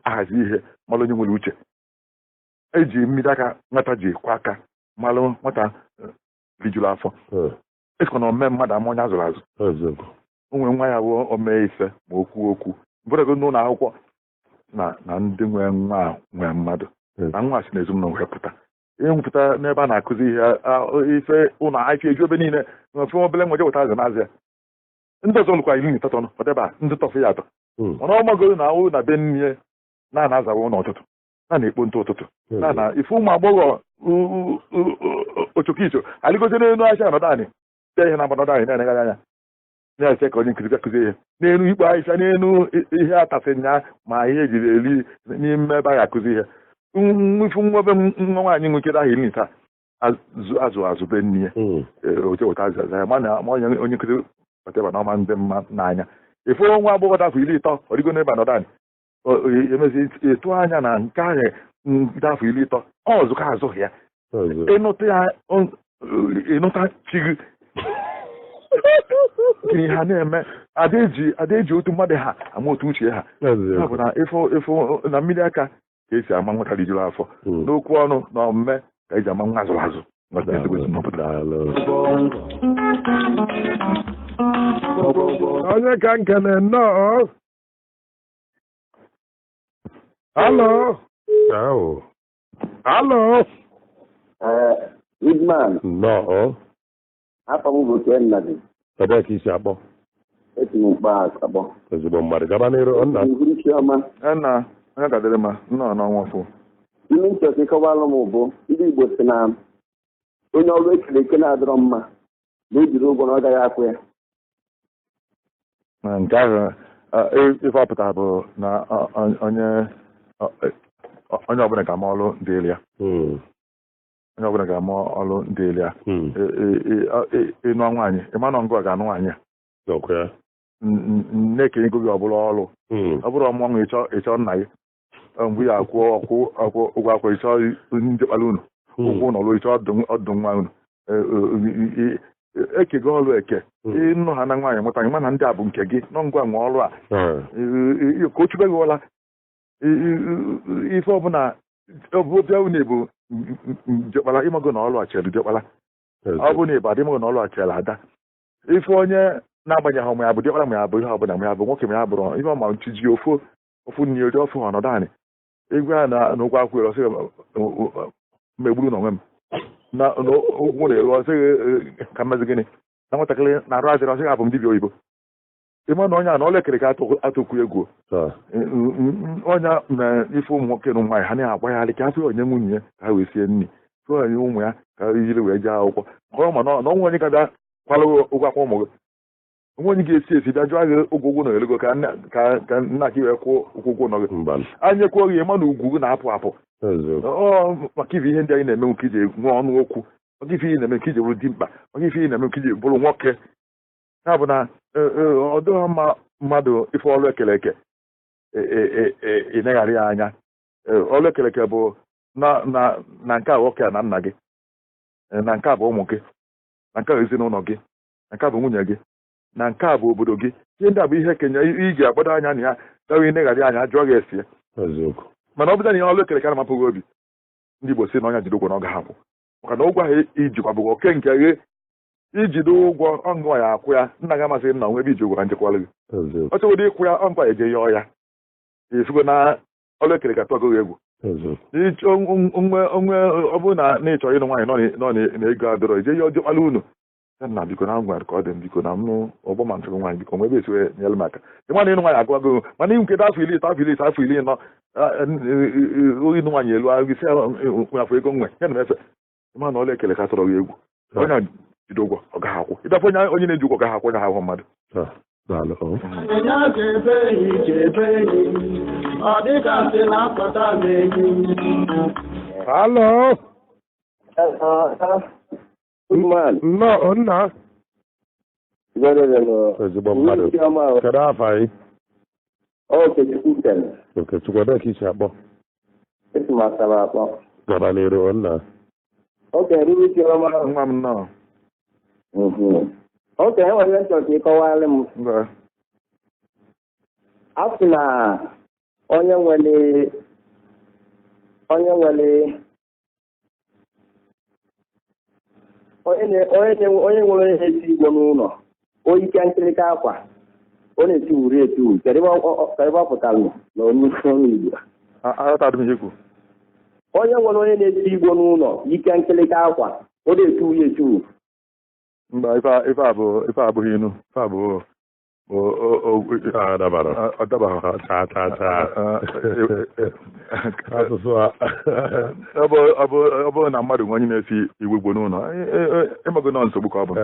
ahazi ihe malụ onye nwere uche eji mmiri aka nwata ji kwa aka malụ nwata rijuru afọ esikwa na ome mmadụ ama onye azụrụ azụ o nwere nwa ya bụ omee ife ma o kwuo okwu bụrụgo n'ụlọ akwụkwọ na ndị nwe nwa nwee mmadụ na nwa si n'ezinụlọ wee pụta ịnwụpụta n'ebe a na-akụzi ihe ife ụlọ ahịa eju ebe niile na ofe obele nwa jeweta azụ n'azụ ya ndị ọzọ lụkwa 18 ọdeba ndị tọfụ ya atọ mana ọ magoro na awụ na be nne na azawa ụlọ ụtụtụ na na-ekpo ntụ ụtụtụ na ife ụmụ agbọghọ ochokicho alịgozi n'elu ahịa nọdụ anyị tee ihe na mgbanọdụ anyị na-enegharị anya na-eche ka onye nkụzi bịa kụzie ihe n'elu ikpo ahịhịa n'elu ihe atasị nya ma ihe ejiri eri n'ime ebe anyị akụzi ihe ifu nwa be nwa nwaanyị nwekere ahụ iri taa azụ azụ be nne ya oche weta azụ azụ ya ma onye nkụzi bataba na ọma ndị mma n'anya ifu nwa agbọghọ afọ 30 ọrịgo n'ebe anọdụ anyị emezi etu anya na nke ahụ ndị afọ 30 ọ zụka azụghị ya ịnụta ya ịnụta chi gị gịnị ha na-eme ada eji otu mmadụ ha ama otu uche ha ya bụ na ịfụ na mmiri aka ka esi ama nwata rijuru afọ n'okwu ọnụ na omume ka eji ama nwa azụrụ azụ. Onye ka nkene nnọọ. Alo. Alo. Goodman. Nnọọ. Afọ m bụ Nnadi. Ebee ka isi akpọ? Esi m mkpa akpọ. Ezigbo mmadụ, gaba n'iru nna. Uhuruchi ọma. Nna, onye ka dịrị mma, nnọọ n'ọnwa ọfụ. Ihe nchọ ka ịkọwalụ m bụ ndị Igbo si na onye ọrụ ekere eke na-adọrọ mma na ejiri ụgwọ na ọ gaghị akwụ ya. Na nke ahụ ife ọ pụtara bụ na onye ọbụla ga-ama ọlụ dị elu ya. Onye ọbụla ga-ama ọlụ dị elu ya. Ịnụ nwaanyị, ịma na ọngụ a ga-anụ nwaanyị a. Nne-ekenye ego gị ọ bụla ọlụ. Ọ bụrụ ọmụọ nwa ịchọ nna gị. Mgbe ya akwụ ụgwọ akwụ ịchọ ndị kpara unu. Ụgwọ ụlọ ọlụ ịchọ ọdụ nwa unu. Ekego ọlụ eke. Ịnụ ha na nwaanyị mụta gị mana ndị a bụ nke gị nọ ngwa nwe ọlụ a. Ka o chube gị ụla. Ife ọbụla bịa unu bụ diọkpara ịmago na ọlụ a chere diọkpara. Ọ bụ na ịba dị ịmago na ọlụ a chere ada. Ife onye na-agbanyeghị ma ya bụ diọkpara ma ya bụ ihe ọbụla ma ya bụ nwoke ma ya bụrụ ihe ọma nchiji ofu ofu nni ori ofu ọnọdụ anyị. Igwe a na ụgwọ akwụ ere ọsịghị megburu n'onwe m. Na ụgwọ na-eru ọsịghị ka mmezi gịnị na nwatakịrị na-arụ azịrị ọsịghị abụ m dibịa oyibo. Ịma na onye a na ọlụ ekere ka atụkwu egwu. Onye na ife ụmụ nwoke na ụmụ nwaanyị ha na-agbagharị ka afọ onye nwunye ya ka ha wee sie nri fụ onye ụmụ ya ka yiri wee jee akwụkwọ. Ọ ma na ọnwa onye ga-abịa kwalụ ụgwọ akwụkwọ ụmụ gị. Onwe onye ga-esi esi bịa jụọ gị ụgwọ ụgwọ na ego ka nna gị wee kwụọ ụgwọ ụgwọ nọ gị. Anya kwuo gị ịma na ugwu gị na-apụ apụ. Ọ maka ife ihe ndị anyị na-eme nke iji nwee ọnụ okwu, maka ife ihe na-eme nke iji bụrụ dimkpa, maka ife ihe na-eme nke iji bụrụ nwoke. Ya bụ na ọ dịghị mma mmadụ ife ọlụ ekere eke ị neghara ya anya. Ọlụ ekere eke bụ na nke a nwoke na nna gị, na nke a bụ ụmụ gị, na nke a ezinụlọ gị, na nke a bụ nwunye gị, na nke a bụ obodo gị. Ihe ndị a bụ ihe kenye ị ga-agbado anya na ya dawe ineghara anya jụọ gị esi ya. Mana ọ bụla na ihe ọlụ ekere ka na-amapụghị obi, ndị Igbo si na ọnya jide ụgwọ na ọ gaghị akwụ. Maka na ụgwọ ahụ ijikwa bụ oke nke gị. Ijide ụgwọ ọngụ ya akwụ ya, nna gị amasịghị nna nwe ebe iji ụgwọ ka nchekwalụ gị. Ọ chọgodo ịkwụ ya ọngụ eje yọọ ya. Efugo na ọlụ ekere ka tụọ gị egwu. Onwe ọ bụrụ na ị chọrọ ịnụ nwaanyị nọ na ego adọrọ ije yọọ jọkpala unu. Nna biko na ngwa ka ọ dị m biko na mnụ ọgbọ ma ntụrụ nwaanyị biko nwe ebe esi wee nyere m aka. Ị ma na ịnụ nwaanyị agụ agụụ mana ịnwe nke afọ 10 afọ 15 afọ 40 ịnụ nwaanyị elu ahụ isi afọ ego nwe ya na efe. Ịma na ọlụ ekele ka tọrọ gị egwu. Onye jide ụgwọ ọ gaghị akwụ. Ịdafụ onye na-eji ụgwọ gaghị akwụ onye ahụ mmadụ. Halo. Nnọọ nna. Ezigbo mmadụ. Kedu afọ anyị? Okechukwu, ebee ka isi akpọ? Esi m Asaba akpọ. Gaba n'iru nna. Nwa m nnọọ. Oke, enwere ihe nchọ ka ịkọwalị m. A sị na onye nwere onye na-esi igbo n'ụlọ, onye ike nkirika akwa, ọ na-etiwuri etiwu, kedu ebe ọ pụtara na onye Igbo? Onye nwere onye na-esi igbo n'ụlọ, ike nkirika akwa, ọ na-etiwu ya etiwu. Mba, ife abụghị inu. Ife abụ ọ dabaghị. Ọ bụrụ na mmadụ nwe onye na-esi iwu igbo n'ụlọ, ịmago nọ nsogbu ka ọ bụ.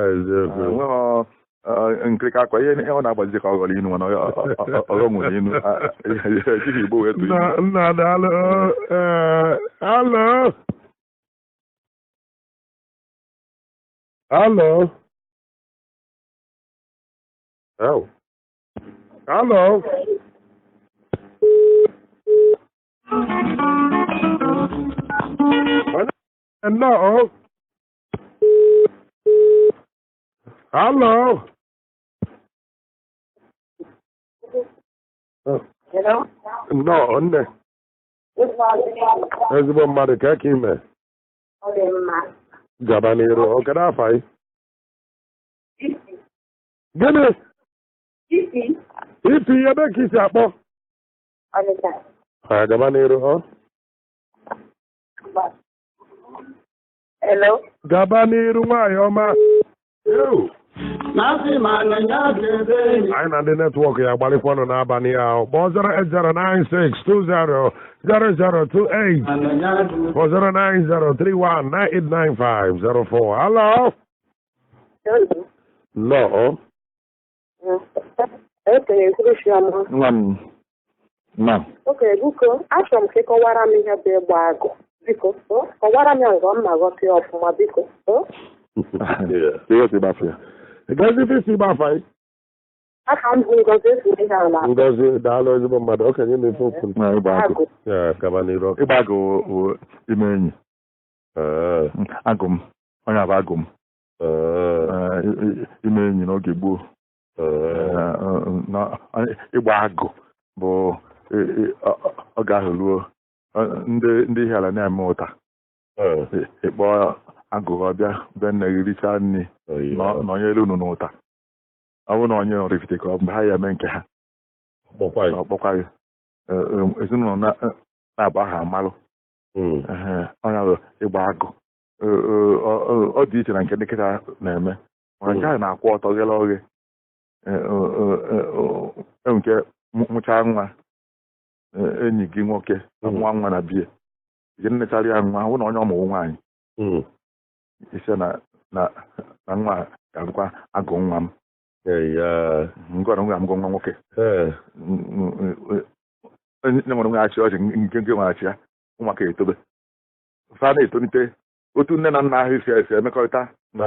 Nweghị nkirika akwa, ihe ọ na-agbazi ka ọ ghọrọ inu, mana ọ nwere inu. Ejighị igbo wee tụ inu. Nna daalụ. Alo. Hello. Oh. Hello. Hello. Hello. Hello. No, nne. Ezigbo mmadụ ka ka ime. Ọ dị mma. Gaba n'iru, ọ kedu afọ anyị? Gịnị? Ifi, ebe ka isi akpọ? Gaba n'iru, ọ? Hello. Gaba n'iru nwaanyị ọma. Ew. Na-asị ma na ya ga-ebe enyi. Anyị na ndị network ya gbalịkwanụ n'abalị a. Kpọọ 08096200028 Ma na ya ga-ebe. Kpọọ 09031989504. Hello? Nnọọ. Okenye kwuruchiọma. Nwa m nna. Okenye, biko, achọrọ m ka ị kọwara m ihe bụ ịgba agụ. Biko, kọwara m ya nke m na-aghọta ya ọfụma, biko. Ihe si gbafụ ya. Ngozi isi gbafa anyị. Aka m bụ Ngozi, esi ihe ala. Ngozi, daalụ ezigbo mmadụ. Okenye na-efe okwu. Na ịgba agụ. Agụ. Ya, gaba n'iru. Ịgba agụ bụ ime enyi. Ee, Agụ m. Onye abụ agụ m. ee, Ime enyi n'oge gboo. ee. Na ịgba agụ bụ oge ahụ ruo ndị ihe ala na-eme ụta. Ee, Ịkpọ agụ ọ bịa be nne gị richaa nri nọnyere unu n'ụta. Ọ bụrụ na onye Oraifite ka ọ mgbe ha ya eme nke ha Kpọkwa ya. ọ kpọkwa gị. Ezinụlọ na-abụ aha amalụ. Mm. Ehe, onye bụ ịgba agụ. Ọ dị iche na nke ndị kịta na-eme, mana nke ahụ na-akwụ ọtọ ghere oghe. Nke mụchaa nwa, enyi gị nwoke nwa nwa na bie ije nnechara ya nwa hụ na onye ọmụwụ nwaanyị Mm. ise na na na nwa ga-abụkwa agụ nwa m. Eya. Ngwa na nwa amụgo nwa nwoke. Ee. Onye nwere nwe achị ọchị nke nke nwere achị ya ụmụaka etobe fa na-etolite otu nne na nna ahụ si esi emekọrịta na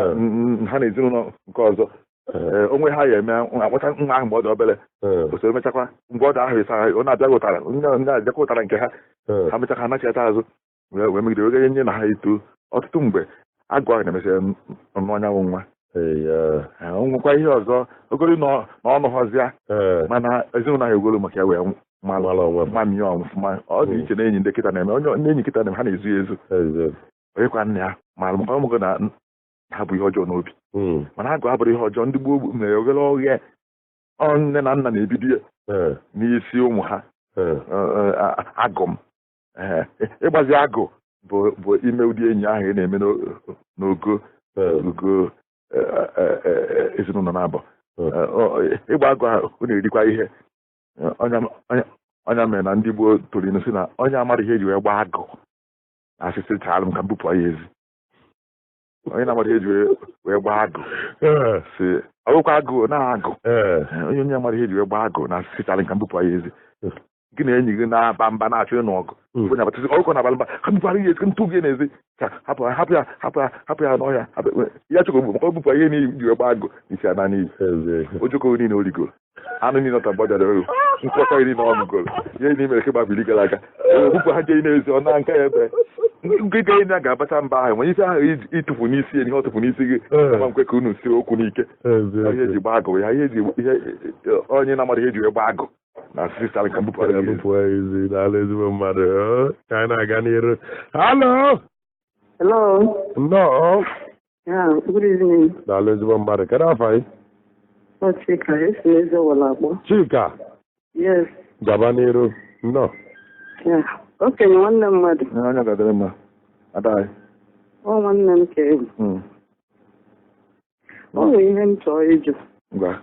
ha na ezinụlọ nke ọzọ. Ee. Onwe ha ya eme akpọcha nwa ahụ mgbe ọ dị obere. Ee. Usoro mechakwa mgbe ọ dị ahụ ịsa ahụ ọ na-abịa ụtara ndị abịakwa ụtara nke ha. Ee. Ha mechakwa ha nachịata azụ wee megide wee nye na ha eto. Ọtụtụ mgbe agụ ahụ na-emesịa n'ọnyanwụ nwa. Eya. O nwekwa ihe ọzọ ogolo na ọnụ họzịa Ee. mana ezinụlọ ahụ egolo maka ya wee malụ Mara onwe m. mami ya ọfụma. Ọ dị iche na enyi ndị kịta na-eme onye ndị enyi kịta na-eme ha na-ezu ya ezu. Eze. Onyekwa nna ya mara maka ọmụgo na ha bụ ihe ọjọọ n'obi. Mm. Mana agụ abụrụ ihe ọjọọ. Ndị gboo mere oghere oghe ọ nne na nna na-ebido ya Ee. n'isi ụmụ ha. Ee. Agụ m. Ee, ịgbazi agụ bụ ime ụdị enyi ahụ ị na-eme n'ogo Ee. ogo ezinụlọ na-abụ. Ee. Ịgba agụ ahụ ọ na-erikwa ihe. Ọnya mere na ndị gboo toro inu si na onye amara ihe eji wee gbaa agụ asịsị chaalụ m ka m bupụ ya ezi. Onye na-amara ihe eji wee gbaa agụ Ee. si ọ bụkwa agụ na-agụ. Ee. Onye amara ihe eji wee gbaa agụ na asịsị chaalụ m ka m bupụ ya ezi. Gị na enyi gị na-aba mba na-achọ ịnụ ọgụ. Mm. Onye abatịsị ọkụ na-aba mba ka m bupụrụ ya ezi ntụ gị n'ezi ka hapụ ya hapụ ya hapụ ya hapụ ya n'ọhịa ya chọkọ maka ọ bupụ ihe niile ji wee gbaa agụ isi ana n'iyi. Eze. Ojoko niile o rigoro anụ niile ọta mgbọjara elu nkwọkọ niile ọ ṅụgoro ihe niile mere kebab iri gara aga bupụ ha jee n'ezi ọ na nka ya ebe nke ga na ga-abacha mba ahụ nwere ife ahụ ịtụfu n'isi ya ihe ọ tụfu n'isi gị Ee. ma nkwe ka unu sie okwu n'ike. Eze. Ihe eji gbaa agụ ya ihe eji ihe onye na-amara ihe eji wee gbaa agụ na sista ka mbupụ Ya bupụ ya ezi. Daalụ ezigbo mmadụ. Ee, ka anyị na-aga n'iru. Hello? Hello. Nnọọ. Yeah, good evening. Daalụ ezigbo mmadụ. Kedu afọ anyị? Ọ Chika, esi m Eze akpọ. Chika. Yes. Gaba n'iru. Nnọọ. Yeah. Okenye, nwanne mmadụ. Onye ga-adịrị mma ada anyị. Ọ nwanne m ka egwu. O nwere ihe m chọrọ ịjụ. Ngwa.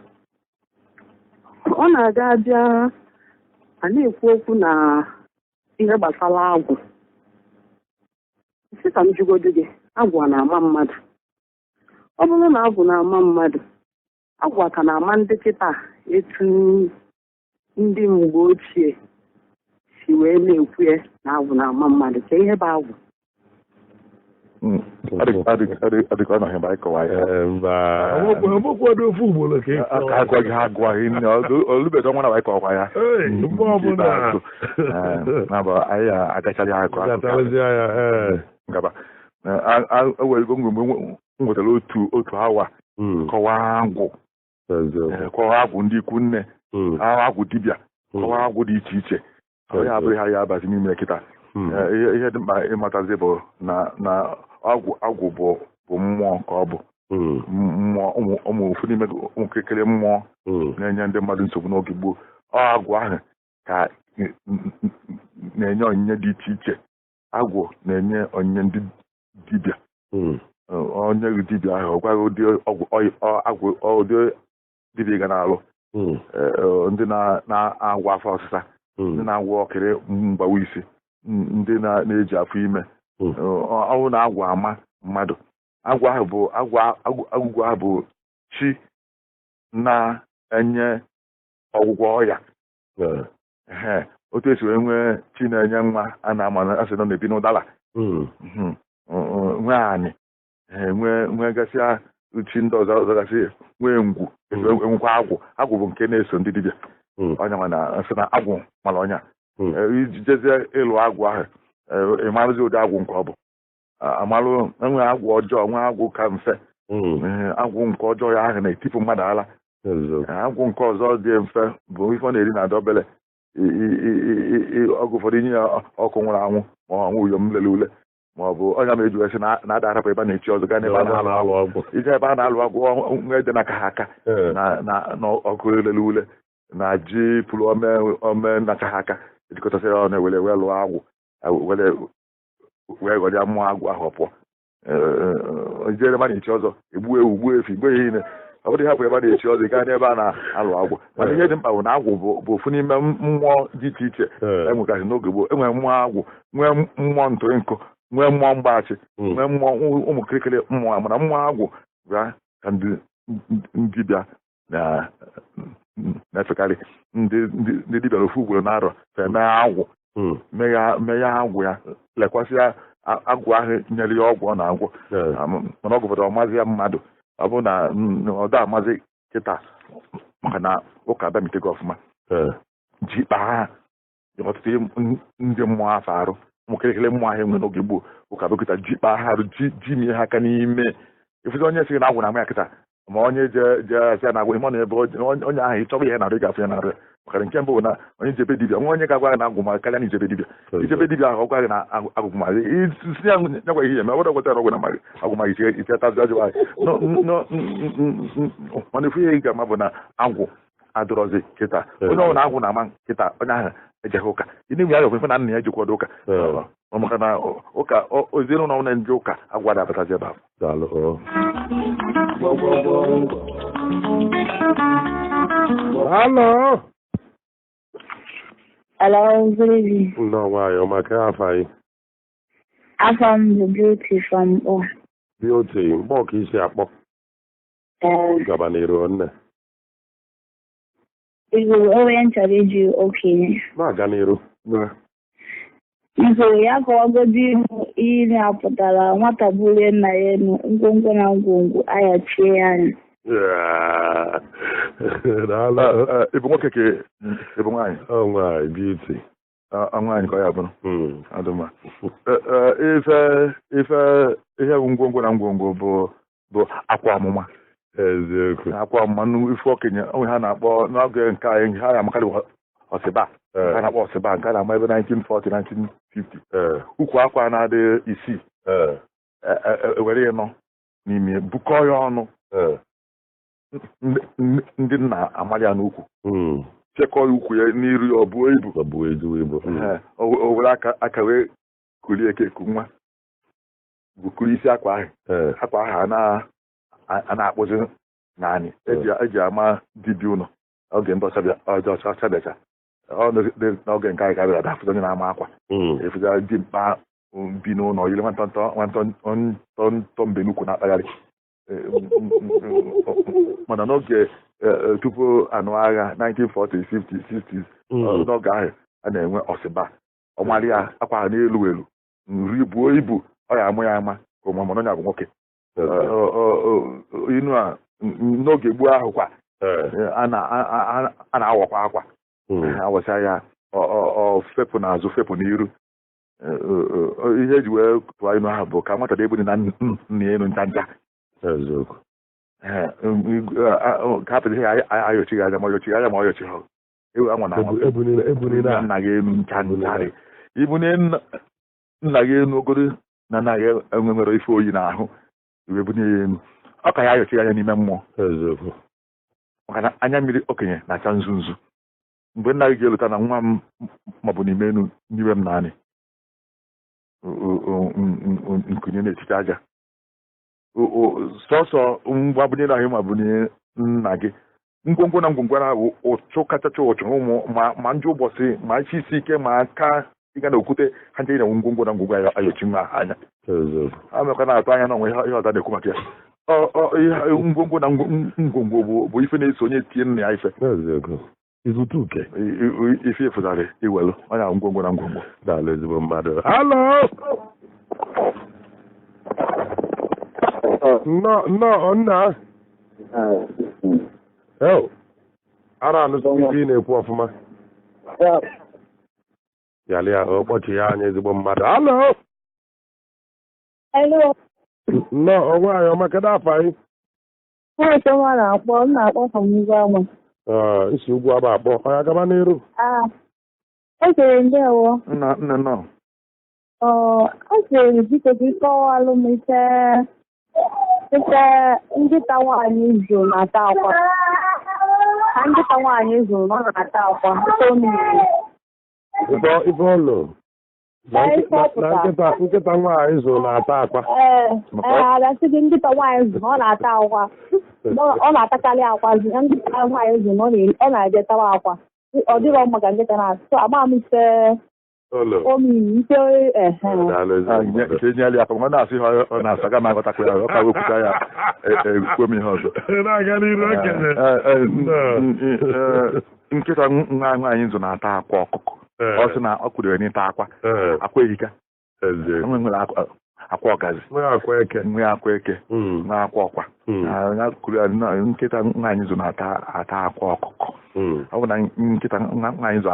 Ọ na-aga abịa a na-ekwu okwu na ihe gbasara agwụ. Sị ka m jụgodu gị, agwụ a na-ama mmadụ? Ọ bụrụ na agwụ na-ama mmadụ, agwụ a ka na-ama ndị kịta etu ndị mgbe ochie si wee na-ekwu ya na agwụ na-ama mmadụ? Ka ihe bụ agwụ? Ọ dị ka ọ nọghị mgbe anyị kọwa ya. Ee, mba. Ọmụkwado ofu ugboro ka ị Aka agwaghị ha agwaghị nne olubeghị ọnwa na anyị kọwa ya. Ee, mgbe ọbụla. Ikpeazụ. Ee, na bụ anyị agachala ya akụ akụ Gachalụzie ya, ee. ngaba ewere mgbe m nwetara otu awa kọwaa agwụ. Eziokwu. Kọwaa agwụ ndị ikwu nne, agwụ dibịa, kọwaa agwụ dị iche iche. Onye abụghị ha ya abazi n'ime kịta. Ihe dị mkpa ịmatazi bụ na agwụ bụ mmụọ ka ọ bụ mmụọ ụmụ ofu n'ime ụmụ kékeré mmụọ na-enye ndị mmadụ nsogbu n'oge gboo. Ọ agwụ ahụ ka na-enye onyinye dị iche iche. Agwụ na-enye onyinye ndị dibịa. Onye dibịa ahụ ọ gwaghị ụdị ọgwụ agwụ ụdị dibịa ga na-alụ. Ndị na-agwọ afọ ọsịsa, ndị na-agwọ ọkịrị mgbawa isi, ndị na-eji afọ ime. Ọnwụ na-agwụ ama mmadụ. Agwụ ahụ bụ agwụgwọ ahụ bụ chi na-enye ọgwụgwọ ọya. Otu esi wee nwee chi na-enye nwa a na-ama asị nọ na-ebi n'ụdala, nwee anị, nwee gasịa chi ndị ọzọ gasị, nwee ngwu, enwekwa agwụ. Agwụ bụ nke na-eso ndị dibịa. Ọnya mana asị na agwụ mara ọnya. Iji jezie ịlụ agwụ ahụ, ị marụzi ụdị agwụ nke ọ bụ. Amalụ enwe agwụ ọjọọ, nwee agwụ ka mfe. Agwụ nke ọjọọ ya ahụ na-etipụ mmadụ ala. Agwụ nke ọzọ dị mfe bụ ife ọ na-eri na adọbele. Ọgụ ụfọdụ inye ya ọkụ nwụrụ anwụ ma ọ nwụ uyom lele ule, ma ọ bụ ọnya ma eji wee sị na-ada arapụ ebe a na-echi ọzọ gaa n'ebe a na-alụ ọgwụ. Ije ebe a na-alụ ọgwụ nwe dị n'aka ha aka na ọkụ lele ule na ji pụrụ ome n'aka ha aka ejikọtasịrị ọnụ ewere wee lụọ agwụ, were wee ghọrịa mmụọ agwụ ahụ pụọ. Ije ebe a na-echi ọzọ egbuo ewu, gbuo efi, gbuo ihe niile. Ọ bụrụ hapụ ebe a na-echi ọzọ gaa n'ebe a na-alụ agwụ. Mana ihe dị mkpa bụ na agwụ bụ ofu n'ime mmụọ dị iche iche enwegasị n'oge gboo. Enwere mmụọ agwụ, nwee mmụọ ntụrịnkụ, nwee mmụọ mgbachi, nwee mmụọ ụmụ kirikiri mmụọ. Mana mmụọ agwụ bịa ka ndị dibịa na-efekarị. Ndị dibịa ofu ugboro na-arọ eme agwụ, meghe agwụ ya, lekwasị agwụ ahụ nyere ya ọgwụ ọ na-agwọ. Mana ọgwụ pụtara ọmazi ya mmadụ, ọ bụ na ọ da amazi kịta maka na ụka abịamitego ọfụma ji kpaa ọtụtụ ndị mmụọ afọ arụ. Ụmụ kirikiri mmụọ ahụ enwe n'oge gboo ụka bịakịta ji kpaa ha arụ, ji mie ha aka n'ime. Ịfụzi onye sịrị na agwụ na ama ya kịta, ma onye je asị ya na agwụ ịma na ebe onye ahụ ịchọrọ ihe na-arụ, ị ga-afụ ya na-arụ ya. Maka nke mbụ bụ na onye jebe dibịa nwa onye ga-agwa gị na agwụ ma karịa na ijebe dibịa. Ijebe dibịa ahụ ọ gwa gị na agwụ ma isi ya nyagwa ihe eme ọbụrụ gwetara ọgwụ na ma agwụ ma isi atazi ajụ anyị. Mana ifu ihe ị ga-ama bụ na agwụ adọrọzi kịta. Onye ọbụla agwụ na-ama kịta, onye ahụ ejeghị ụka. Ị na-enwe ya ife na nna ya ejekwado ụka, maka na ụka ozinụlọ ọbụla ndị ụka agwụ adabatazi ebe ahụ. Hello. Hello, good evening. Nnọọ nwayọ, maka afọ anyị. Afọ m bụ Beauty from Mkpọ. Beauty, Mkpọ ka isi akpọ. Gaba n'iru nne. Igbo onwe m chọrọ iji okenye. Na-aga n'iru. Nso ya kọwagodi ihe na-apụtara nwata bulie nna ya enu ngwongwo na ngwongwo ayachie ya anya. Ịbụ nwoke ka ịbụ nwaanyị? Nwaanyị, Beauty. Nwaanyị ka ọ ya bụrụ. Adụma. Ife ihe bụ ngwongwo na ngwongwo bụ akwa ọmụma. Eziokwu. Akwa ọmụma ife okenye onwe ha na-akpọ n'oge nke anyị ha na-amakarị ọsịba. Ha na-akpọ ọsịba nke a na-ama ebe 1940, 1950. Ukwu akwa na-adị isii. Ewere ịnọ n'ime bukọọ ya ọnụ. Ndị nna amali ya n'ukwu, chekọọ ya ukwu ya n'iru ya, ọ buo ibu. O were aka wee kulie eke nwa bukuru isi akwa ahụ. Akwa ahụ a na-akpụzi naanị eji ama dibịa ụlọ oge ndị ọcha bịacha. N'oge nke anyị ka bịara adafụzi onye na-ama akwa efụzi dimkpa bi n'ụlọ yiri nwantọntọ mbe n'ukwu na-akpagharị. Mana n'oge tupu anụ agha 1940s, 50s, 60s, n'oge ahụ a na-enwe ọsịba ọmarị ya akwa ha n'elu elu nri buo ibu ọ ya amụ ya ama ka ụmụ mana onye bụ nwoke. Inu a n'oge gboo ahụ kwa a na-awọkwa akwa awọcha ya ọ fepụ n'azụ fepụ n'iru. Ihe eji wee tụọ inu ahụ bụ ka nwata dị ebu na nna elu ncha ncha. Ka hapụ ihe ayọchighị anya ma ọyọchighị anya ma ọyọchighị ewu anwa na nna gị elu ncha ncharị ibunye nna gị elu ogoro na nna gị enwere ife oyi n'ahụ iwe bunye ya elu ọ ka ya ayọchighị anya n'ime mmụọ. Maka na anya mmiri okenye na-acha nzu nzu. Mgbe nna gị ga-elota na nwa m maọbụ n'ime elu n'iwe m naanị nkunye n'etiti aja. Sọsọ mgbabunye ahụ ma bunye nna gị ngwongwo na ngwongwo ahụ ụchụ kachacha ụchụ ụmụ ma njọ ụbọchị ma isi isi ike ma aka ịga na okwute ha nje na ngwongwo na ngwongwo ayochi nwa anya a mekwa na-atụ anya na onwe ihe ọzọ na-ekwu maka ya ngwongwo na ngwongwo bụ ife na-eso onye tie nna ya ife ife efụzarị iwelu ọnya ngwongwo na ngwongwo. Daalụ ezigbo mmadụ. Halo. Nnọọ nna. Ara anụtụ ife ị na-ekwu ọfụma. Yali ahụ ụbọchị ya anya ezigbo mmadụ. Halo. Hello. Nnọọ nwaanyị ọma, kedu afọ anyị? Nwa na-akpọ, m na-akpọ from Ugwu. Isi ugwu agba akpọ, ọ ya gaba n'iru. Ekere ndewo. Nna nna nọ. Ekere biko ka ịkọwalụ m ife nkịta nwaanyị zụrụ na-ata akwa. Ka nkịta nwaanyị zụrụ na ọ na-ata akwa. Ife ọlụ. Na nkịta nwaanyị zụrụ na-ata akwa. Ee, gị nkịta nwaanyị zụrụ ọ na-ata akwa. Ọ na-atakarị akwa. Nkịta nwaanyị zụrụ ọ na-eje tawa akwa. Ọ dịrọ mma ka nkịta na-atụ agba m ife omimi ife nke nyere ya ọ na-asị ihe ọ na-asa ga m aghọtakwa ya ọ ka wepụta ya ekwuo m ihe ọzọ. Nkịta nwa nwaanyị zụ na-ata akwa ọkụkọ. Ọ sị na ọ kwudoro n'ịta akwa akwa ehika nwere akwa ọgazi nwee akwa eke nwee akwa ọkwa. Nkịta nwaanyị zụ na-ata akwa ọkụkọ. Ọ bụ na nkịta nwaanyị zụ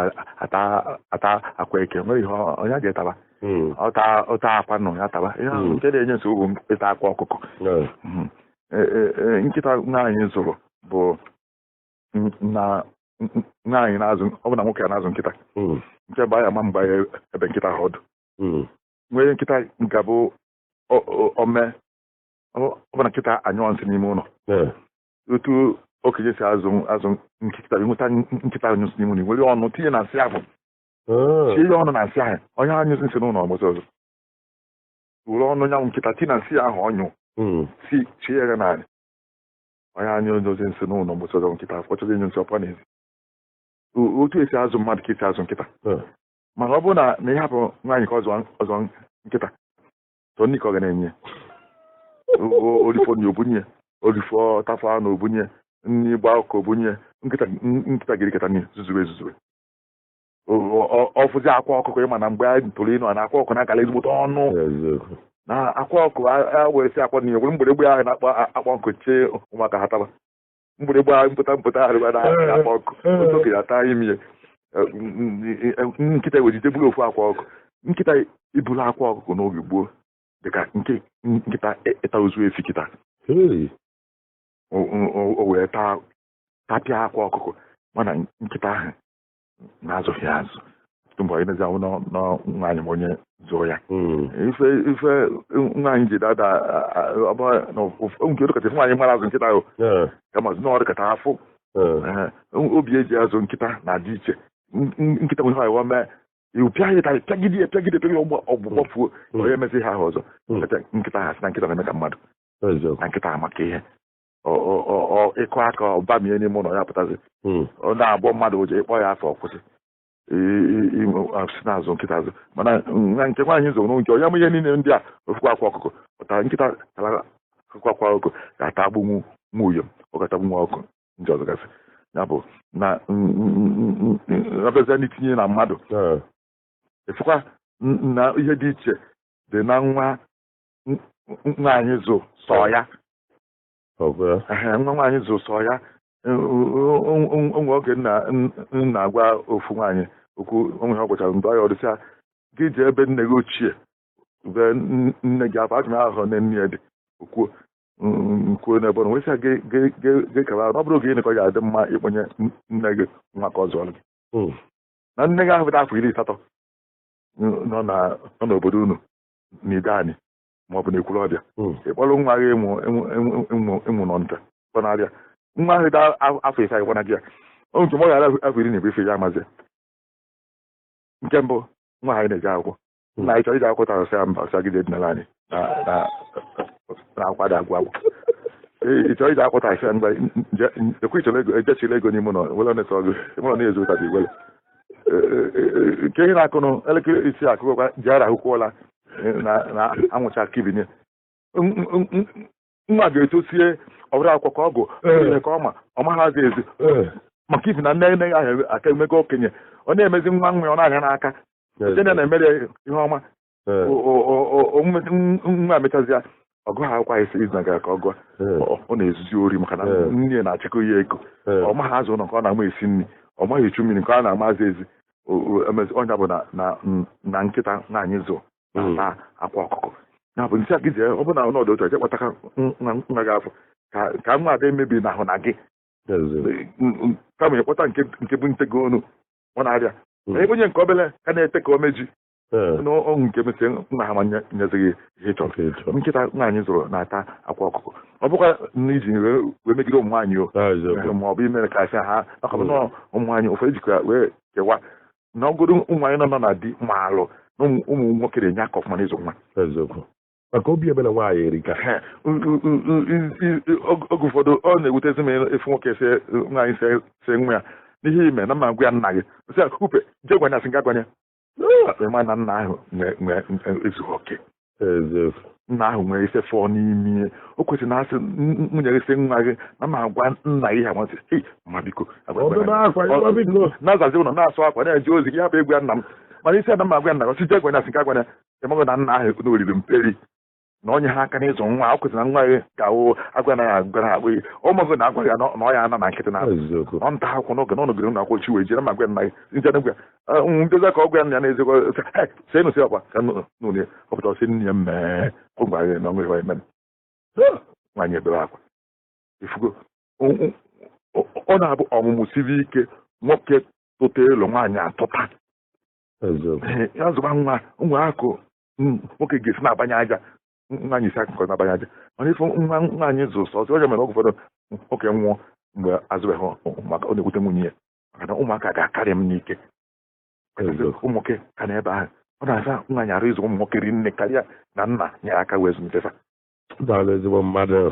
ata akwa eke nwere ihe onye ga-etaba ọta akwa nọ ya taba ihe nke na-enye nsogbu bụ ịta akwa ọkụkọ. Nkịta nwaanyị zụrụ bụ na nwaanyị na-azụ, ọ bụ na nwoke na-azụ nkịta nke bụ anya ma mgbe ebe nkịta ahụ ọdụ nwere nkịta nke bụ ome ọ bụ na nkịta anyụọ nsị n'ime ụlọ. Otu okenye si azụ nkịta nweta nkịta anyụ nsị n'ime ụlọ nwere ọnụ tinye na nsị ahụ tinye ya ọnụ na nsị ahụ onye anyụ nsị n'ụlọ ọgbọzọ ọzọ were ọnụ nyanwụ nkịta tinye na nsị ahụ ọnyụ si chie ya n'ala onye anyụ ndozi nsị n'ụlọ ọgbọzọ ọzọ nkịta afọ chọrọ ịnyụ nsị ọpọ n'ezi. Otu esi azụ mmadụ ka esi azụ nkịta mana ọ bụrụ na ị hapụ nwaanyị ka ọzọ nkịta tọ nni ka ọ ga na-enye olifo na obunye olifo tafọ anụ obunye nni gba ọkụ obunye nkịta gịrịkọta nni zuzuru ezuzu ọfụzi akwa ọkụkọ ịma na mgbe anyị tụrụ ịnụ na akwa ọkụ na-akala ezigbote ọnụ na akwa ọkụ a were si akwa n'ihe were mgbịrịgba ahụ na-akpọ akpọ nkụ chee ụmụaka ha taba mgbịrịgba mpụta mpụta ahụ na-akpọ ọkụ otu okenye ata imi ya nkịta ewejite buru ofu akwa ọkụ nkịta iburu akwa ọkụkọ n'oge gboo dịka nke nkịta ịta ozu efi kịta o wee tapịa akwa ọkụkọ mana nkịta ahụ na-azụghị azụ mgbe anyị na-ezi ahụ nwaanyị ma onye zụọ ya ife nwaanyị ji dada nke dịkata nwaanyị mara azụ nkịta ahụ kama na ọ dịkata afụ obi eji azụ nkịta na-adị iche nkịta nwere ha mee pịa ya pịagide ya pịagide pịagide ọgbụgbọ fuo onye emezi ihe ahụ ọzọ nkịta ha sị na nkịta na-eme ka mmadụ na nkịta amaka ihe ịkụ aka ọbamie n'ime ụlọ ya pụtazi ọ na-agbọ mmadụ ụjọ ịkpọ ya afọ ọkwụsị si n'azụ nkịta azụ mana na nke nwaanyị zụrụ nke onye ihe niile ndị a ofukwa akwa ọkụkọ pụtara nkịta tara akụkọ akwa ọkụkọ ga-ata agbụnwu nwa uyom ọ ga-atagbu nwa ọkụ ndị ọzọ gasị ya bụ na abịazịa n'itinye na mmadụ efukwa na ihe dị iche dị na nwa nwaanyị zụ sọ ya nwa nwaanyị zụ sọ ya onwe oge nna agwa ofu nwaanyị okwu onwe ha gwachara mgbe ya ọdịsịa gị jee ebe nne gị ochie be nne gị afọ ajụm ahụ nne nne ya dị okwuo nkwuo n'ebe ọ nwesịa gị kara ọ bụrụ oge ịnekọ ga-adị mma ịkpọnye nne gị nwa ka ọ zụọrọ gị na nne gị ahụ dị afọ 80 nọ n'obodo unu n'Ideani ma ọ bụ n'Ekwulọbịa ịkpọrọ nwa gị ịmụ nọ nta kpọnarịa nwa ahụ dị afọ 5 agwana gị ya nke mọ gara afọ 10 na ife ya amazi nke mbụ nwa anyị na-eje akwụkwọ nna anyị chọrọ ije akwụkwọ tara ọsịa mba ọsịa gị je dinara anyị na Na-akwado agwụ agwụ. Ị chọrọ iji akwụta asị mgbe ekwe ịchọrọ ego ejechila ego n'ime ụlọ wele na-eso gị ịmụlọ na-ezu ụta dị wele nke ihe na-akụnụ elekere isii akụkọkwa ji arahụkwụọla na anwụcha kibinye nwa ga-etosie ọbụrụ akwụkwọ ka ọ gụ ihe ka ọ ma ọ maghazi ezi maka ibi na nne nne ya ahụ aka emego okenye ọ na-emezi nwa nwa ya ọ na-aga n'aka site na na-emere ihe ọma omume nwa emechazi ya ọgụ ha akwụkwọ isi izu na gara ka ọ gụọ ọ na-ezuzi ori maka na nne na-achịkọ ya ego ọ maghị azụ ụlọ nke ọ na-ama esi nri ọ maghị echu mmiri nke ọ na-ama azụ ezi ọnya bụ na nkịta nwaanyị zụ na-ata akwa ọkụkọ ya bụ nsị a gị jee ọ bụ na ọnọdụ otu a jee kpataka nwa gị afọ ka nwa ada emebi na ahụ na gị kama ịkpọta nke bụ ntego onu ọ na-arịa ebe onye nke obele ka na-ete ka o meji n'ọṅụ nke mesị nna ha ma nyezighị ihe chọrọ nkịta nwaanyị zụrụ na-ata akwa ọkụkọ ọ bụkwa na iji wee megide ụmụ nwaanyị o ma ọ bụ imere ka asị ha maka bụ na ụmụ nwaanyị ụfọdụ ejikwa wee kewa na ọgụrụ ụmụ nwaanyị nọ na di ma alụ na ụmụ nwoke na-enye aka ọfụma n'ịzụ nwa maka obi ebere nwaanyị erika oge ụfọdụ ọ na-ewutezi m efu nwoke nwaanyị se nwa ya n'ihe ime na mma gwa ya nna gị sị ya upe jee gwanye asị nga gwanye ịma na nna ahụ nwee ezughị oke nna ahụ nwere ise fọọ n'ime o kwesịrị na asị nwunye gị sị nwa gị na ma gwa nna gị ha nwasị ei ma biko na-azazi ụlọ na-asụ akwa na-eje ozi gị hapụ egwu ya nna m mana isi ada ma gwa ya nna gị sị jee gwanye asị nga gwanye ịmaghị na nna ahụ na oriri mperi na onye ha aka n'ịzụ nwa o kwesịrị na nwa gị ka o agwa na agwa na agwa ụmụ na agwa ya na ọ ya ana na nkịtị na ọ nta akwụkwọ n'oge na ọnọgide na akwụkwọ chi wee jere ma gwa nna gị njene gwa njezi ka ọ gwa ya nna ya na-ezekwa see nụsị ọkwa ka nụnụ ọ pụta ọsị nne ya mmee ọ gwara gị na ọnwa ihe eme nwaanyị ebere akwa ifugo ọ na-abụ ọmụmụ siri ike nwoke tụta elu nwaanyị atụta ya zụba nwa nwa akụ nwoke ga-esi na-abanye aja nwaanyị isi akụkọ na-abanye aja mana ife nwa nwaanyị zụ sọ ọsọ onye mere oge ụfọdụ nwoke nwụọ mgbe azụbeghị maka ọ na-ewute nwunye ya maka na ụmụaka ga-akarị m n'ike ụmụ nwoke ka na ebe ahụ ọ na-asa nwaanyị arụ ịzụ ụmụ nwoke rinne karịa na nna nyere aka wee zụlite fa. Daalụ ezigbo mmadụ.